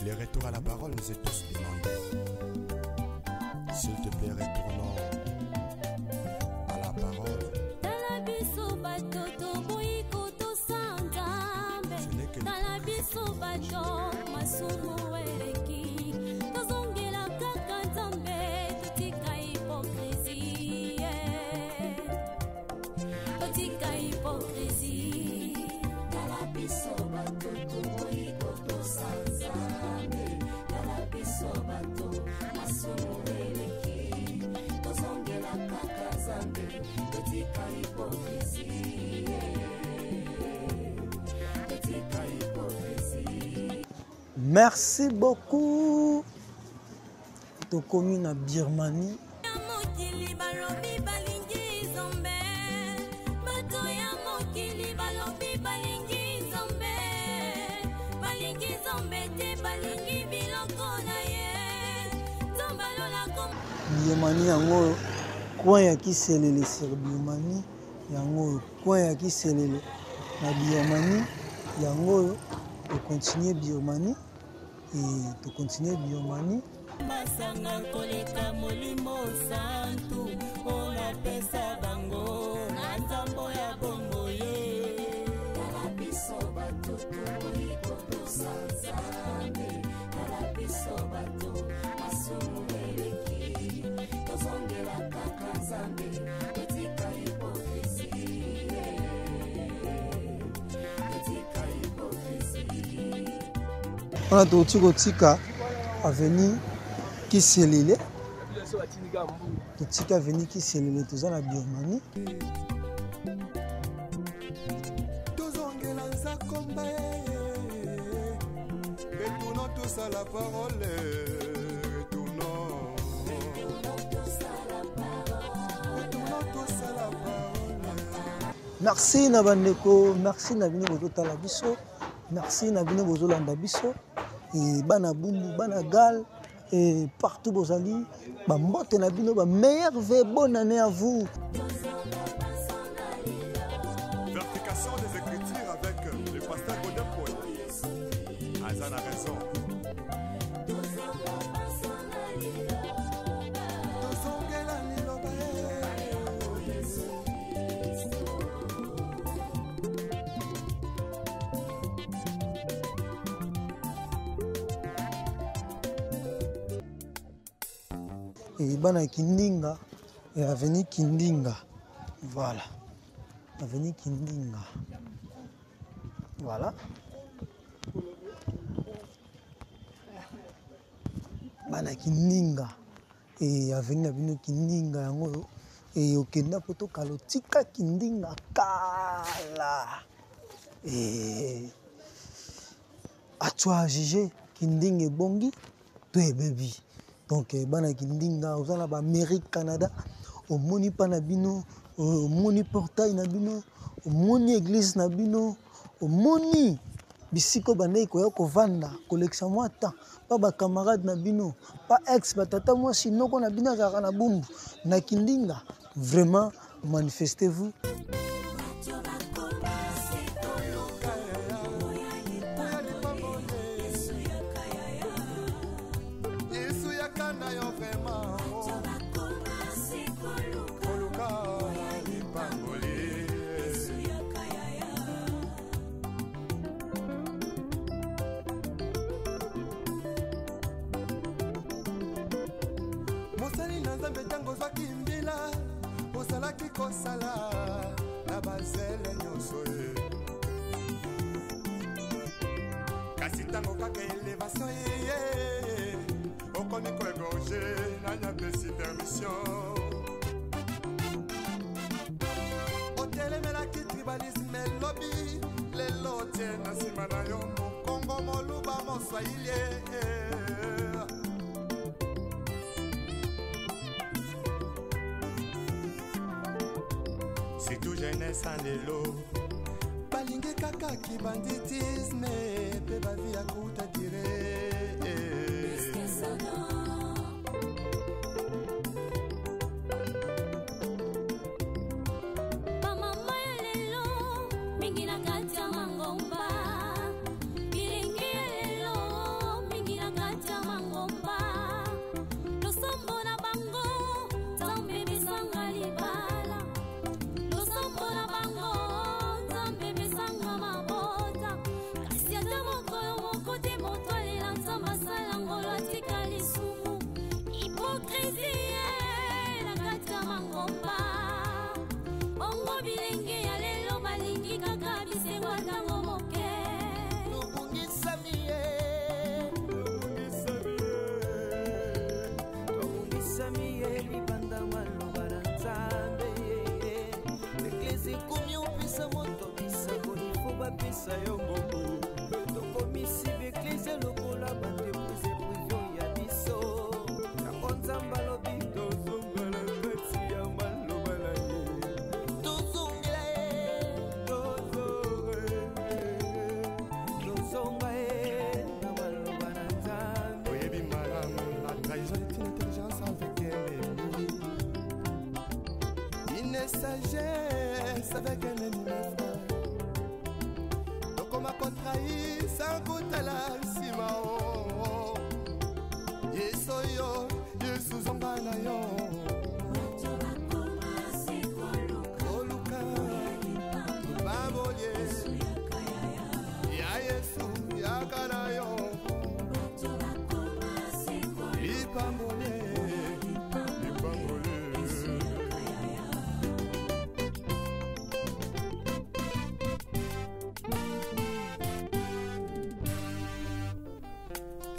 Le retour à la parole nous est tous demandé. S'il te plaît, retournons à la parole. Tala biso bato toboyi kotosa Nzambe. Ce n'est que Tala biso bato masumu eleki, tozongela kaka Nzambe, totika hypocrisie, totika hypocrisie. Tala biso bato toboyi kotosa Nzambe. Tala biso bato masumu eleki, tozongela kaka Nzambe, totika hypocrisie, totika hypocrisie. Merci beaucoup. Tokomi na Birmanie. Ya mokili balobi balingi Nzambe, bato ya mokili balobi balingi Nzambe, balingi Nzambe te, balingi biloko na ye. Nzambe alola Birmanie yango oyo, coin ya Kiselele sur Birmanie yango oyo, coin ya Kiselele na Birmanie yango oyo. Tocontinue Birmanie et tocontinue Birmanie. Masanga koleka molimo santu oyo napesa bango na nzambo ya bongo ye. Tala biso bato toboyi kotosa Nzambe. Tala biso bato masumu eleki, tozongela kaka Nzambe, totika hypocrisie, totika hypocrisie. Wana touti kotika avenue Kiselele, totika avenue Kiselele, toza na Birmanie. Tozongela nzakomba, retournons tous à la parole, retournons, retournons tous à la parole. Merci na bandeko, merci na bino bozotala biso, merci na bino bozolanda biso, e bana Bumbu, bana Gal et partout bozali, bambote na bino, ba meilleurs vœux, bonne année à vous. Vérification des Écritures avec le pasteur Godin Paul. Azan a raison. Tozongela liloba ye. E bana Kindinga, e avenue Kindinga. Voilà. Avenue Kindinga. Voilà. Bana Kindinga. E avenue na bino Kindinga yango oyo. E okenda poto kala otika Kindinga kala. E atua juge Kindinga ebongi to ebebi. Donc bana Kindinga oza na ba Amérique, Canada, omoni pa na bino, omoni portail na bino, omoni église na bino, omoni bisiko bandeki koya kovanda kolekisa mwa temps pa ba camarade na bino, pa ex batata mwasi noko na bino azalaka na Bumbu na Kindinga. Vraiment, manifestez-vous. Mosali na Nzambe, ntango ozwaki mbila, ozalaki kosala na bazele nyonso ye. Kasi ntango kaka élévation eye, okomi koégorger. Nani apesi permission? Otelemelaki tribalisme elobi, lelo otie na nsima na yo mokongo, moluba, moswahili. Surtout jeunesse ya lelo balingi kaka kibanditisme mpe bavie ya courte durée. Bamama ya lelo mingi na kati ya mangomba, bilingi ya lelo mingi na kati ya mangomba, losambo na bango Nzambe besanga libala, losambo na bango Nzambe besanga mabota, kasi ata mokolo moko te moto alela Nzambe asala ngolo atika lisumu. Hypocrisie na kati ya mangomba. Bongo bilenge ya lelo balingi kaka bisengo ntango moke. Tobungisami ye, tobungisami ye libanda maloba na Nzambe. Eglise ekomi opesa moto bisakoli fo bapesa yo mbongo. Tokomisi baeglise lokola baentreprise privée ya biso. Yango Nzambe alobi tozongela kati ya maloba na ye, tozongela ye, tozonga ye na maloba na Nzambe. Oyebi malamu, la trahison est une intelligence avec un ennemi, une sagesse avec un ennemi, mes frères. Tokoma kotrahir sans kotala nsima o. Yesu oyo, Yesu, zonga na yo. Koluka lipamboli ya Yesu, yaka na yo lipamboli, lipamboli.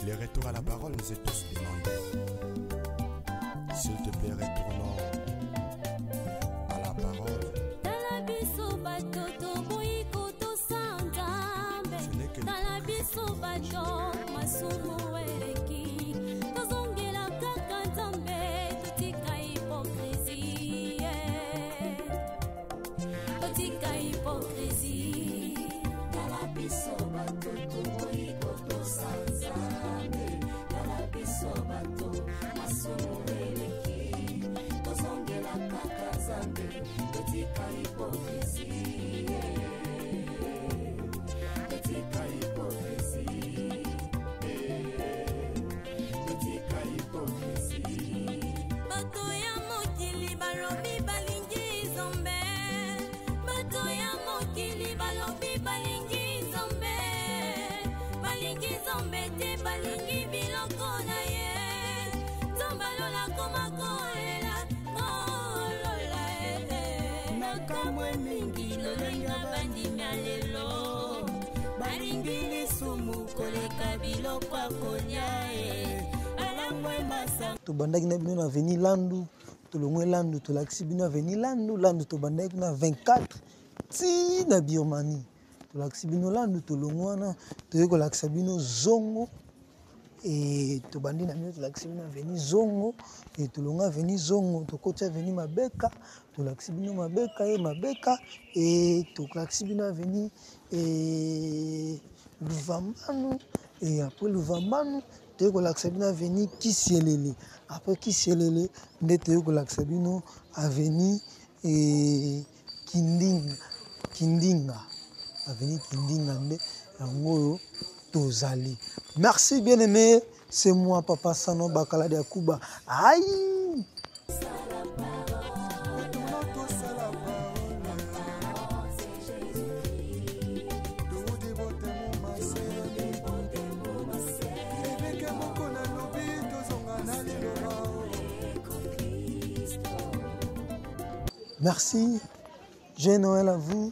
Le retour à la parole nous est tous demandé. S'il te plaît, retournons à la parole. Tala biso bato toboyi kotosa Nzambe. Ce n'est que Tala biso bato masumu eleki, tozongela kaka Nzambe, totika hypocrisie, totika hypocrisie. Tala biso bato toboyi kotosa Nzambe, tala biso bato masumu eleki, tozongela kaka Nzambe, totika hypocrisie, totika hypocrisie. biloko ya kolia e balangwe masanga. Tobandaki na bino na avenue Landu, tolongwe Landu, tolakisi bino avenue Landu, Landu tobandaki kuna 24 ti na Birmanie. Tolakisi bino Landu, tolongwe wana toyei kolakisa bino Zongo. E tobandi na bino, tolakisi bino avenue Zongo, e tolongwe avenue Zongo, tokoti avenue Mabeka, tolakisi bino Mabeka, e Mabeka, e tolakisi bino avenue e Luvambanu, e après Luvambanu toyei kolakisa bino avenue Kisielele, après Kisielele nde toyei kolakisa bino avenue e Kindinga, Kindinga, avenue Kindinga nde yango oyo tozali. Merci bien aimé, c'est moi Papa Sano Bakala de Akuba. Aïe! Merci. Joyeux Noël à vous.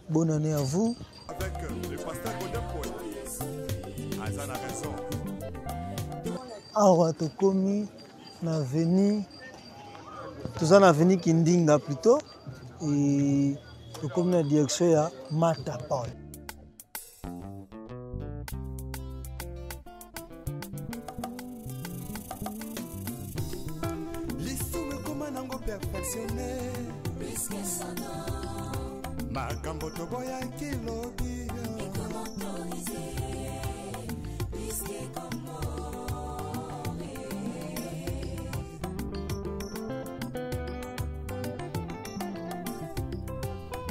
Bonne année à vous. Avec le pasteur Godé Aza na raison. Awa tokomi na avenue, toza na avenue Kindinga plutôt, et tokomi na direction ya Matapol. Lisumu ekoma nango perfectionne makambo toboyaki lobi.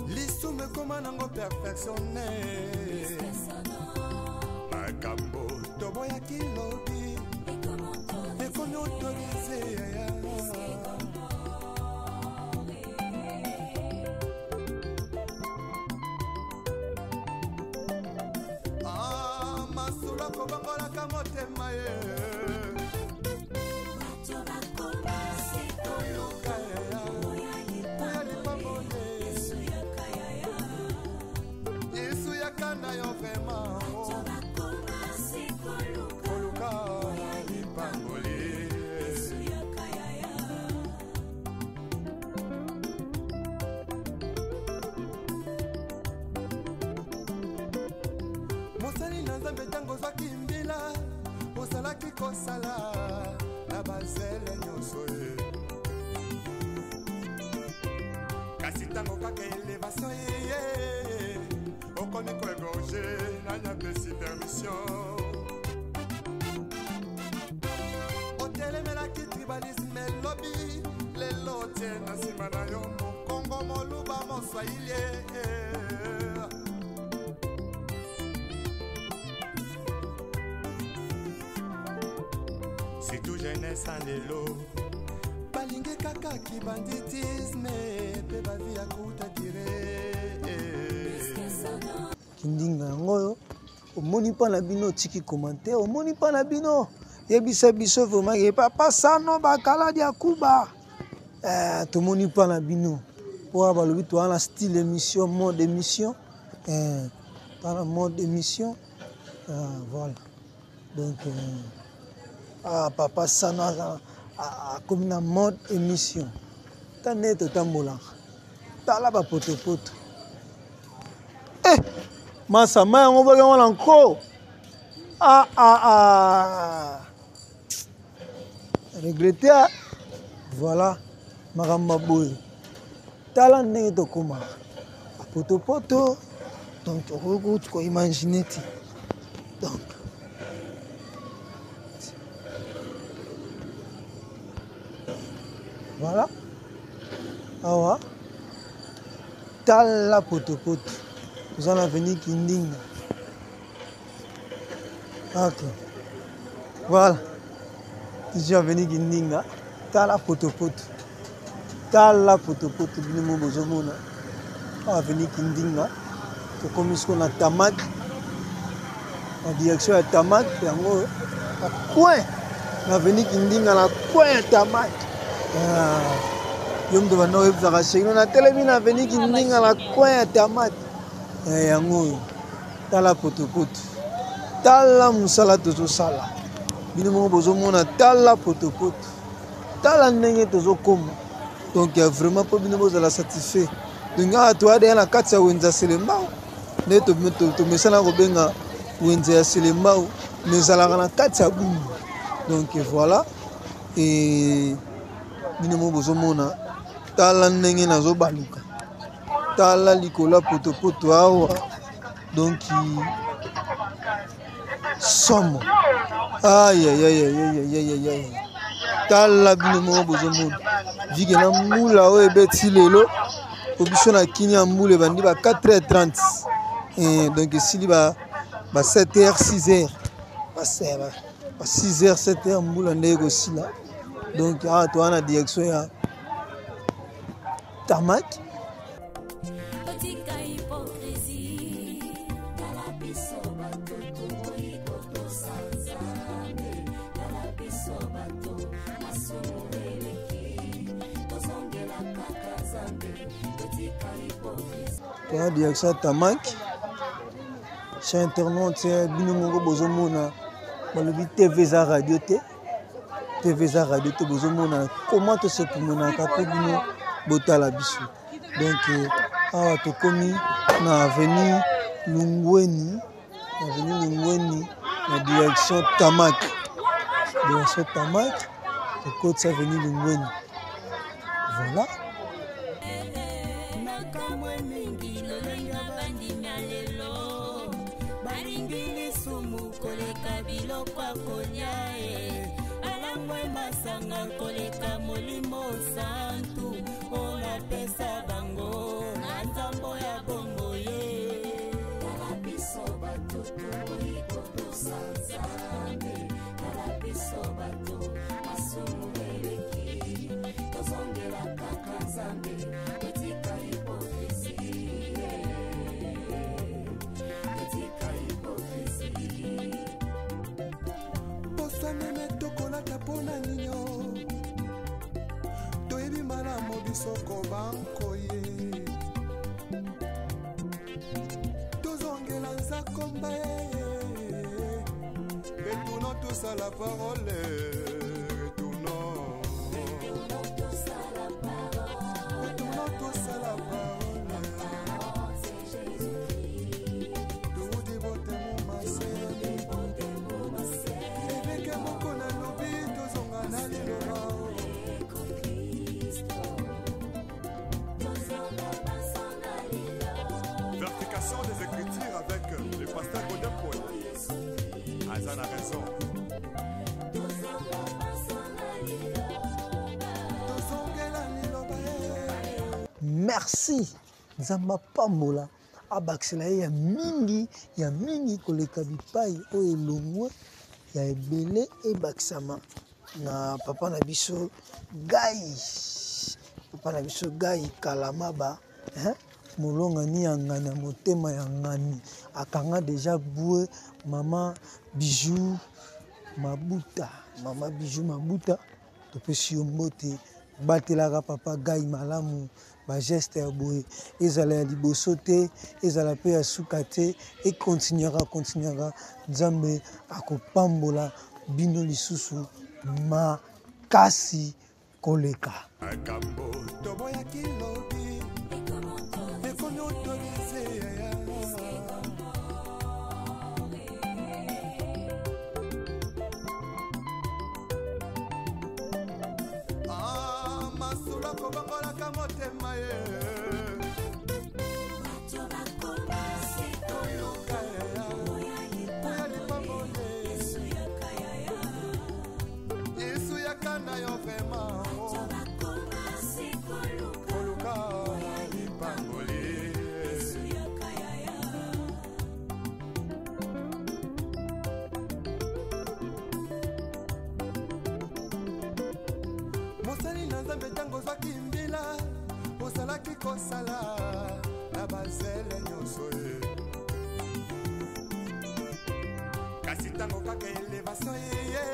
Lisumu ekoma nango perfectionne makambo toboyaki lobi ekomi autorise. Ah, masolo akobongolaka motema ye. Koluka ya lipamboli. Yesu yaka na yo vraiment. Koluka lipamboli. Mosali na Nzambe, ntango ozwaki mbila, ozalaki kosala na bazele nyonso ye. Kasi ntango kaka elevation eye, okomi koegorge, nani apesi permission? Otelemelaki tribalisme elobi, lelo otie na nsima na yo mokongo, moluba, moswahili. Surtout jeunesse ya lelo balingi kaka kibanditisme mpe bavi ya kuta dire. Kindinga yango oyo omoni mpa na bino, otiki commentaire, omoni mpa na bino, yebisa biso vraiment ke Papa Sano Bakala dia Kuba. Tomoni mpa na bino mpo balobi toza na style émission, mode émission, toza na mode émission. Voilà. Donc Papa Sano akomi na mode émission. Ta nde totambolaka, tala bapotopoto. Masa mai yango boki yango na nko. Ah, ah, ah. Regrette. Voilà makambo maboye. Tala ndenge tokomaka bapotopoto. Donc tokoki koimagine te. Donc voilà, awa tala potopoto, toza na avenue Kindinga. Ok, voilà, toujours avenue Kindinga. Tala potopoto, tala potopoto, bino mo bozomona awa avenue Kindinga. Tokomi sikoyo na Tamak, na direction ya Tamak yango, na coin na avenue Kindinga, na coin ya Tamak. Yo moto banda oyebisaka shekino, natelemi na avenue Kindinga na coin ya Tamak. Yango oyo, tala potopoto. Tala mosala tozosala, bino moko bozomona, tala potopoto, tala ndenge tozokoma. Donc ya vraiment mpo bino bozala satisfait. Donc awa toya deya na kati ya wenze ya Selembao, nde tomesana kobenga wenze ya Selembao, mais ezalaka na kati ya Bumbu. Donc voilà, e bino moko bozomona, tala ndenge nazobaluka, tala likolo ya potopoto awa. Donc somo, ayayayayayayayay, tala bino moko bozomona vike na mbula oyo ebeti lelo. Po biso na kini ya mbula ebandi ba 4h30, donc esili ba 7h, 6h, ba 6h, 7h mbula nde ekosila. Donc awa toza na direction ya Tarmac. Totika hypocrisie. Tala biso bato toboyi kotosa Nzambe. Tala biso bato masumu eleki, tozongela kaka Nzambe. Totika hypocrisie. Toza direction ya Tarmac. Cher internaute, bino moko bozomona, balobi TV eza radio te, TV eza radio te. Bozomona comment tosepumonaka mpo bino botala biso. Donc awa tokomi na avenue Lungweni, avenue Lungweni na direction Tamak, direction Tamak, tokotisa avenue Lungweni. Voilà. Nakamwe mingi lolenge bandimi ya lelo balingi lisumu koleka biloko ya kolia, e balangwe masanga koleka molimo santu oyo napesa bango na nzambo ya bombo ye. Tala biso bato toboyi kotosa Nzambe. Tala biso bato masumu eleki, tozongela kaka Nzambe. Totika hypocrisie, totika hypocrisie. Poso meme tokolata mpona ninyo, toyebi malamu biso kobankoye, tozongela nzakomba ye. Retournons tous à la parole, retournons, Retournons tous à la parole. Retournons tous à la parole. Parole, c'est Jésus-Christ. Toudi botemo mase, eveke moko nalobi, tozonga na liloba. Vérification des Écritures avec le pasteur Godin Paul. Aza na raison. Tozongela liloba ye. Merci. Nzambe apambola, abakisela ye ya mingi, ya mingi koleka bipai oyo elongwe ya ebele, ebakisama na papa na biso Gai, papa na biso Gai Kalamaba, hein? Molongani ya ngani ya motema ya ngani, akanga deja bue mama Bijou Mabuta, mama Bijou Mabuta, topesi yo mbote. Batelaka papa Gai malamu, bageste ya boye ezala ya liboso te, ezala mpe ya suka te, ekontinuaka kontinuaka. Nzambe akopambola bino lisusu makasi koleka. Makambo toboyaki lobi ekomi autorisé. Ah, masolo akobongolaka motema ye. Koluka oya lipamboli, Yesu yaka na yo vraiment. Koluka lipamboli. Mosali na Nzambe, ntango ozwaki mbila, ozalaki kosala na bazele nyonso ye, kasi ntango kaka élévation ye,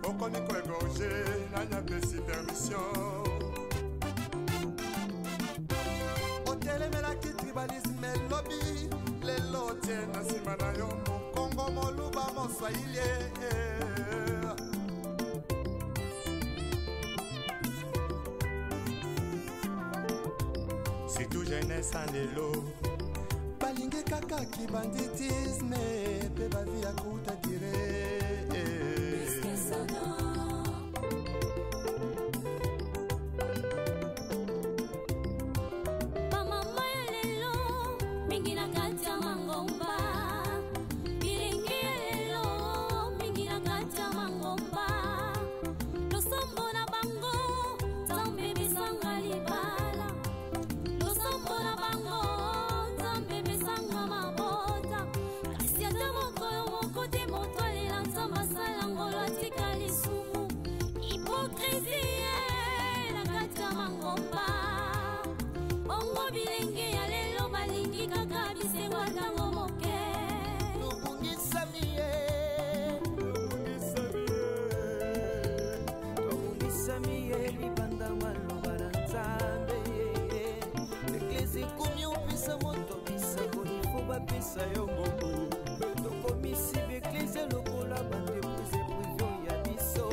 okomi koégorger. Nani apesi permission? Otelemelaki tribalisme elobi, lelo tie na nsima na yo mokongo. moswahili. Surtout jeunesse ya lelo balingi kaka kibanditisme mpe bavi ya kuta dire. Bamama ya lelo mingi na kati ya mangomba, bilingi ya lelo mingi na kati ya mangomba, losambo na bango Nzambe besanga libala, losambo na bango Nzambe besanga mabota, kasi ata mokolo moko te moto alela Nzambe asala ngolo atika lisumu. Hypocrisie na kati ya mangomba, bongo bilenge ya lelo balingi kaka bisengo ntango moke. Tobungisami ye, tobungisami ye libanda maloba na Nzambe. Eglise ekomi opesa moto bisakoli fo bapesa yo mbongo. Tokomisi baeglise lokola baentreprise prive ya biso.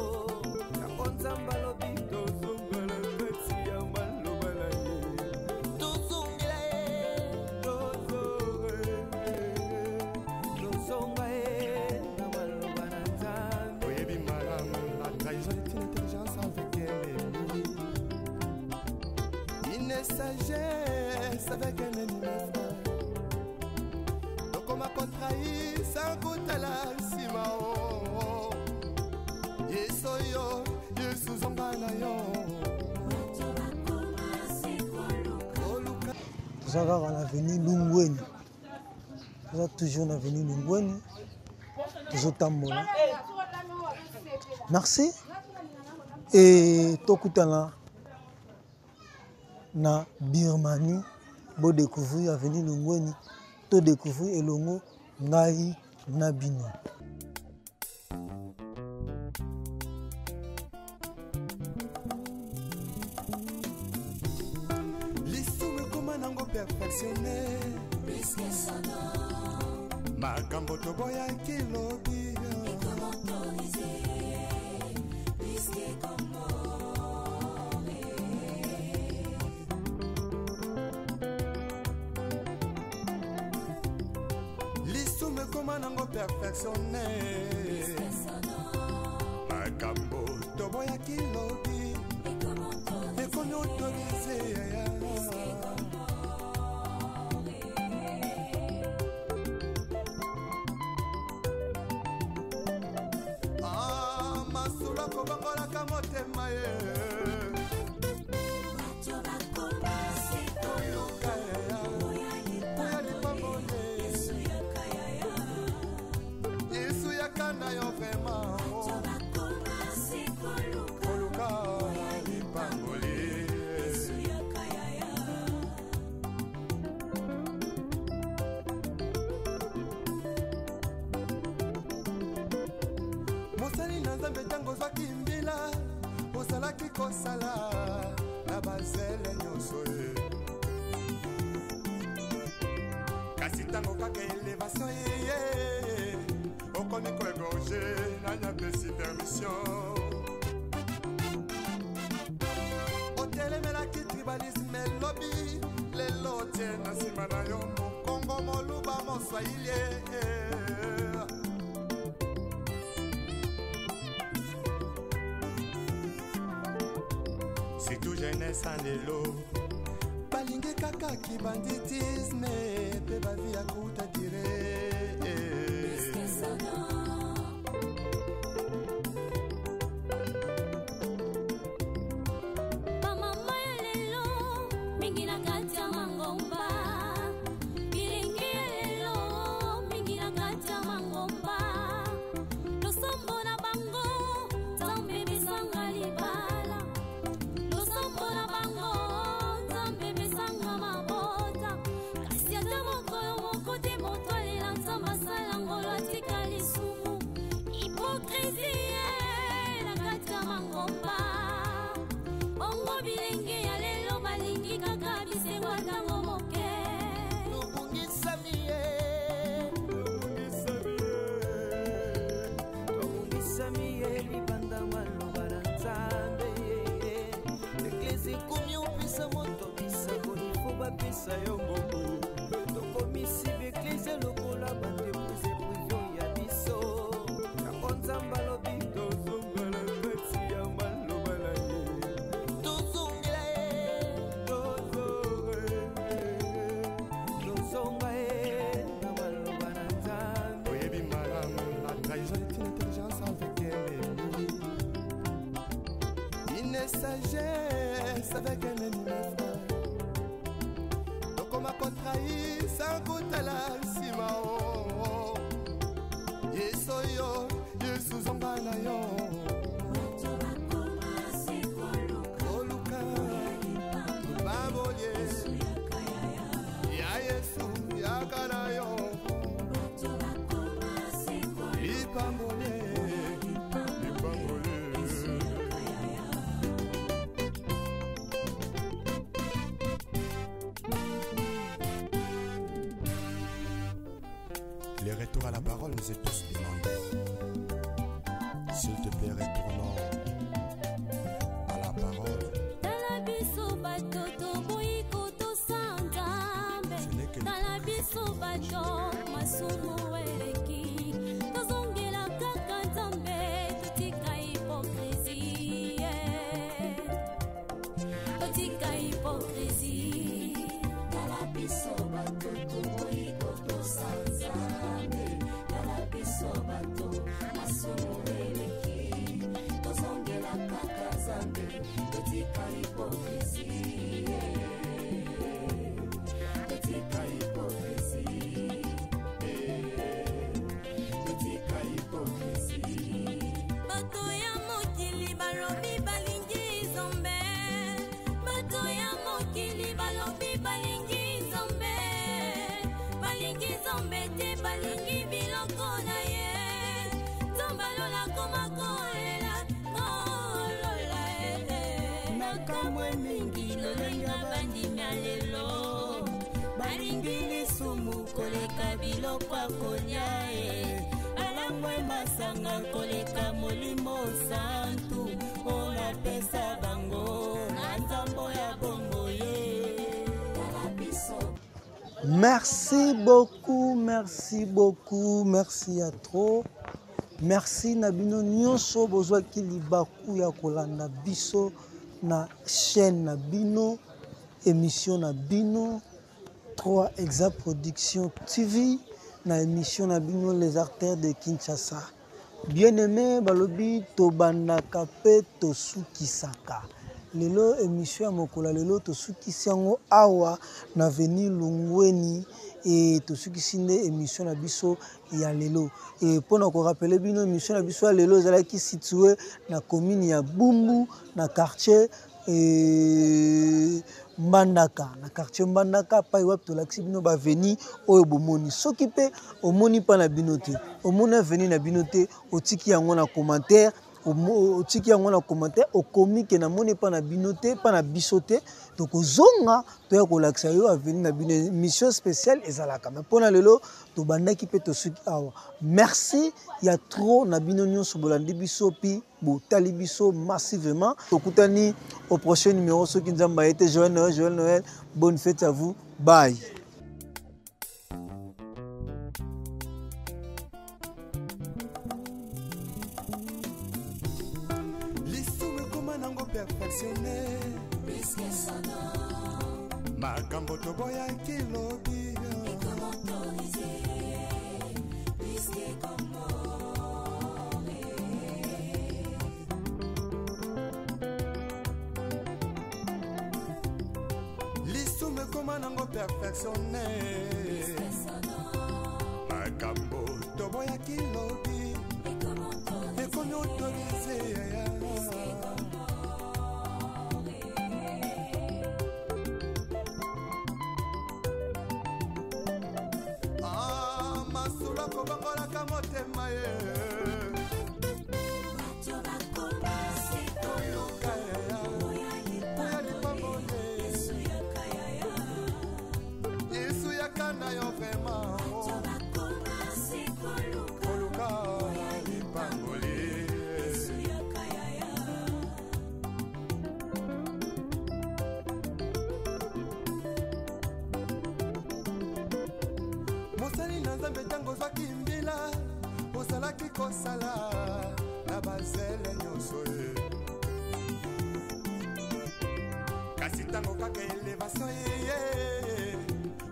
Yango Nzambe alobi tozonga na kati ya maloba na ye, tozongela ye, tozonga ye, tozonga ye na maloba na Nzambe. Oyebi malamu, la trahison est une intelligence avec un ennemi, une sagesse avec un ennemi, mon frère. Tokoma kotrahir sans kotala nsima. O Yesu oyo, Yesu zonga na yo. Koluka. Toza kaka na avenue Lungweni, toza toujours na avenue Lungweni, tozotambola. Merci e tokutana na Birmanie, bodécouvrir avenue Lungweni, todécouvrir elongo ngai na bino. Lisumu ekoma nango perfectionne, makambo toboyaki lobi. Lisumu ekoma nango perfectionne, makambo toboyaki lobi ekomi autorise. Ah, masolo akobongolaka motema ye. Koluka ya lipamboli, Yesu yaka na yo vraiment. Koluka lipamboli. Mosali na Nzambe, ntango ozwaki mbila ozalaki kosala na bazele nyonso ye, kasi ntango kaka elevation eye, okomi koégorge. Nani apesi permission? Otelemelaki tribalisme elobi, lelo otie na nsima na yo mokongo, moluba, moswahili. Surtout jeunesse ya lelo balingi kaka kibanditisme mpe bavi ya kuta dire. Bamama ya lelo mingi na kati ya mangomba, bilingi ya lelo mingi na kati ya mangomba, losambo na bango Nzambe besanga libala, losambo na bango Nzambe besanga mabota, kasi ata mokolo moko te moto alela Nzambe asala ngolo atika lisumu. bapesa yo mbongo. Tokomisi baeglise lokola baentreprise prive ya biso. Yango Nzambe alobi tozonga na kati ya maloba na ye. Tozongela ye, tozonga ye, tozonga ye na maloba na Nzambe. Oyebi malamu, la trahison est une intelligence avec un ennemi, une sagesse avec un ennemi, mes frères. Tokoma kotrahir sans kotala nsima o. Yesu yo, Yesu zonga na yo. Koluka babolie ya Yesu, yaka na yo lipambolie, lipambolie. Le retour à la parole nous est tous demandé. S'il te plaît, retournons à la parole. Tala biso bato toboyi kotosa Nzambe. Ce n'est que Tala biso bato masumu eleki, tozongela kaka Nzambe, totika hypocrisie, totika hypocrisie. Tala biso bato toboyi kotosa Nzambe. Tala biso bato masumu eleki, tozongela kaka Nzambe, totika hypocrisie, totika hypocrisie, totika hypocrisie. Bato ya mokili balobi balingi Nzambe, bato ya mokili balobi balingi Nzambe, balingi Nzambe te, balingi biloko na ye. Nzambe alola koma kolela kolola ele. Nakamwe mingi lolenge bandimi ya lelo balingi lisumu koleka biloko ya kolia e, balangwe masanga koleka Molimo Santu oyo napesa bango na nzambo ya bongo ye. Tala biso. Merci beaucoup, merci beaucoup, merci à trop. Merci na bino nyonso bozwaki libaku ya kolanda biso na chaîne na bino, émission na bino 3 Exa Production TV, na émission na bino Les Artères de Kinshasa. Bien-aimé, balobi tobandaka mpe tosukisaka. Lelo émission ya mokolo ya lelo tosukisi yango awa na avenue Lungweni e tosukisi nde émission na biso ya lelo. E mpona korappeler bino, émission na biso ya lelo ezalaki situé na commune ya Bumbu, na quartier Mbandaka, na quartier Mbandaka, pai wapi tolakisi bino baavenue oyo bomoni. Soki mpe omoni mpa na bino te, omoni avenue na bino te, otiki yango na commentaire, otiki yango na commentaire, okomi ke namoni mpa na bino te, mpa na biso te, tokozonga toya kolakisa yo avenue na bino. Mission spéciale ezalaka me mpona lelo tobandaki mpe tosuki awa. Merci ya trop na bino nyonso bolandi biso mpi botali biso massivement. Tokutani au prochain numéro soki Nzambe aye te. Joël Noël, Joël Noël, bonne fête à vous, bye. Lisumu ekoma nango perfectionné, makambo toboyaki lobi. Lisumu ekoma nango perfectionné, makambo toboyaki lobi ekomi autorisé. Ah, masolo kobongolaka motema ye. Koluka ya lipamboli, Yesu yaka na yo vraiment. Koluka lipamboli. Kasi ntango kaka elevation eye,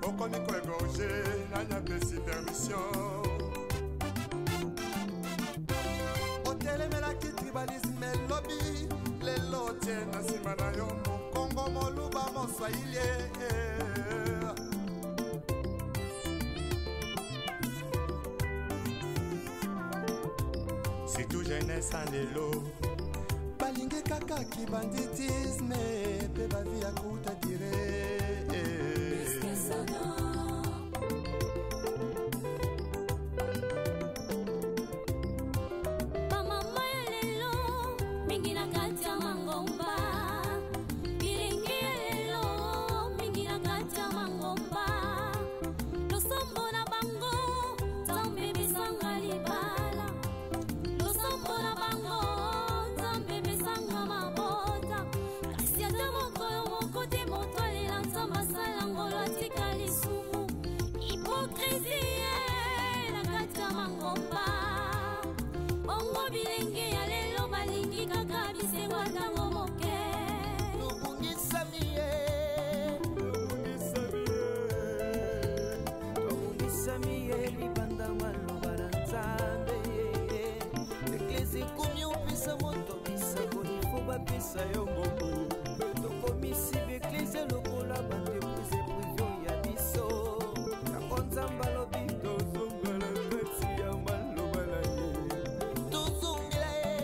okomi koegorge, nani apesi permission? Otelemelaki tribalisme elobi, lelo otie na nsima na yo mokongo, moluba, moswahili. Surtout jeunesse ya lelo balingi kaka kibanditisme mpe bavi ya kuta dire. Bamama ya lelo mingi na kati ya mangomba, bilenge ya lelo mingi na kati ya mangomba, losambo na bango Nzambe besanga libala, losambo na bango Nzambe besanga mabota, kasi ata mokolo moko te moto alela Nzambe asala ngolo atika lisumu. Hypocrisie na kati ya mangomba. Bongo bilenge ya lelo balingi kaka bisengo ntango moke. Tobungisami ye, tobungisami ye libanda maloba na Nzambe. Eklesi ekomi opesa moto bisakoli fo bapesa yo mbongo. Tokomisi baeklese lokola baentreprise privé ya biso. Yango Nzambe alobi tozongela kati ya maloba na ye, tozongela ye,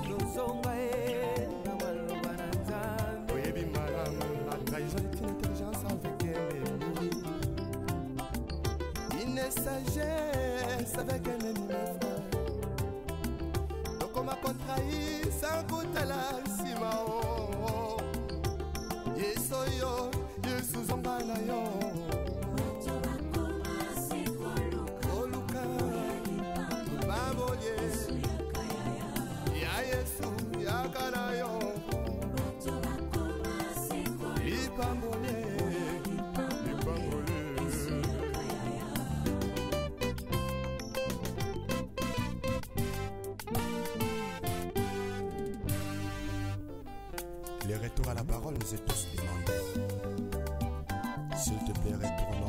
tozonga ye na maloba na Nzambe. Oyebi malamu, la trahison est une intelligence avec un ennemi, une sagesse avec un ennemi, mon frère. Tokoma kotrahi sans kotala nsima o. Yesu oyo, Yesu zonga na yo. Koluka bambolie ya Yesu, yaka na yo. Lipambolie, lipambolie. Le retour à la parole nous est tous demandé. S'il te plaît, retournons.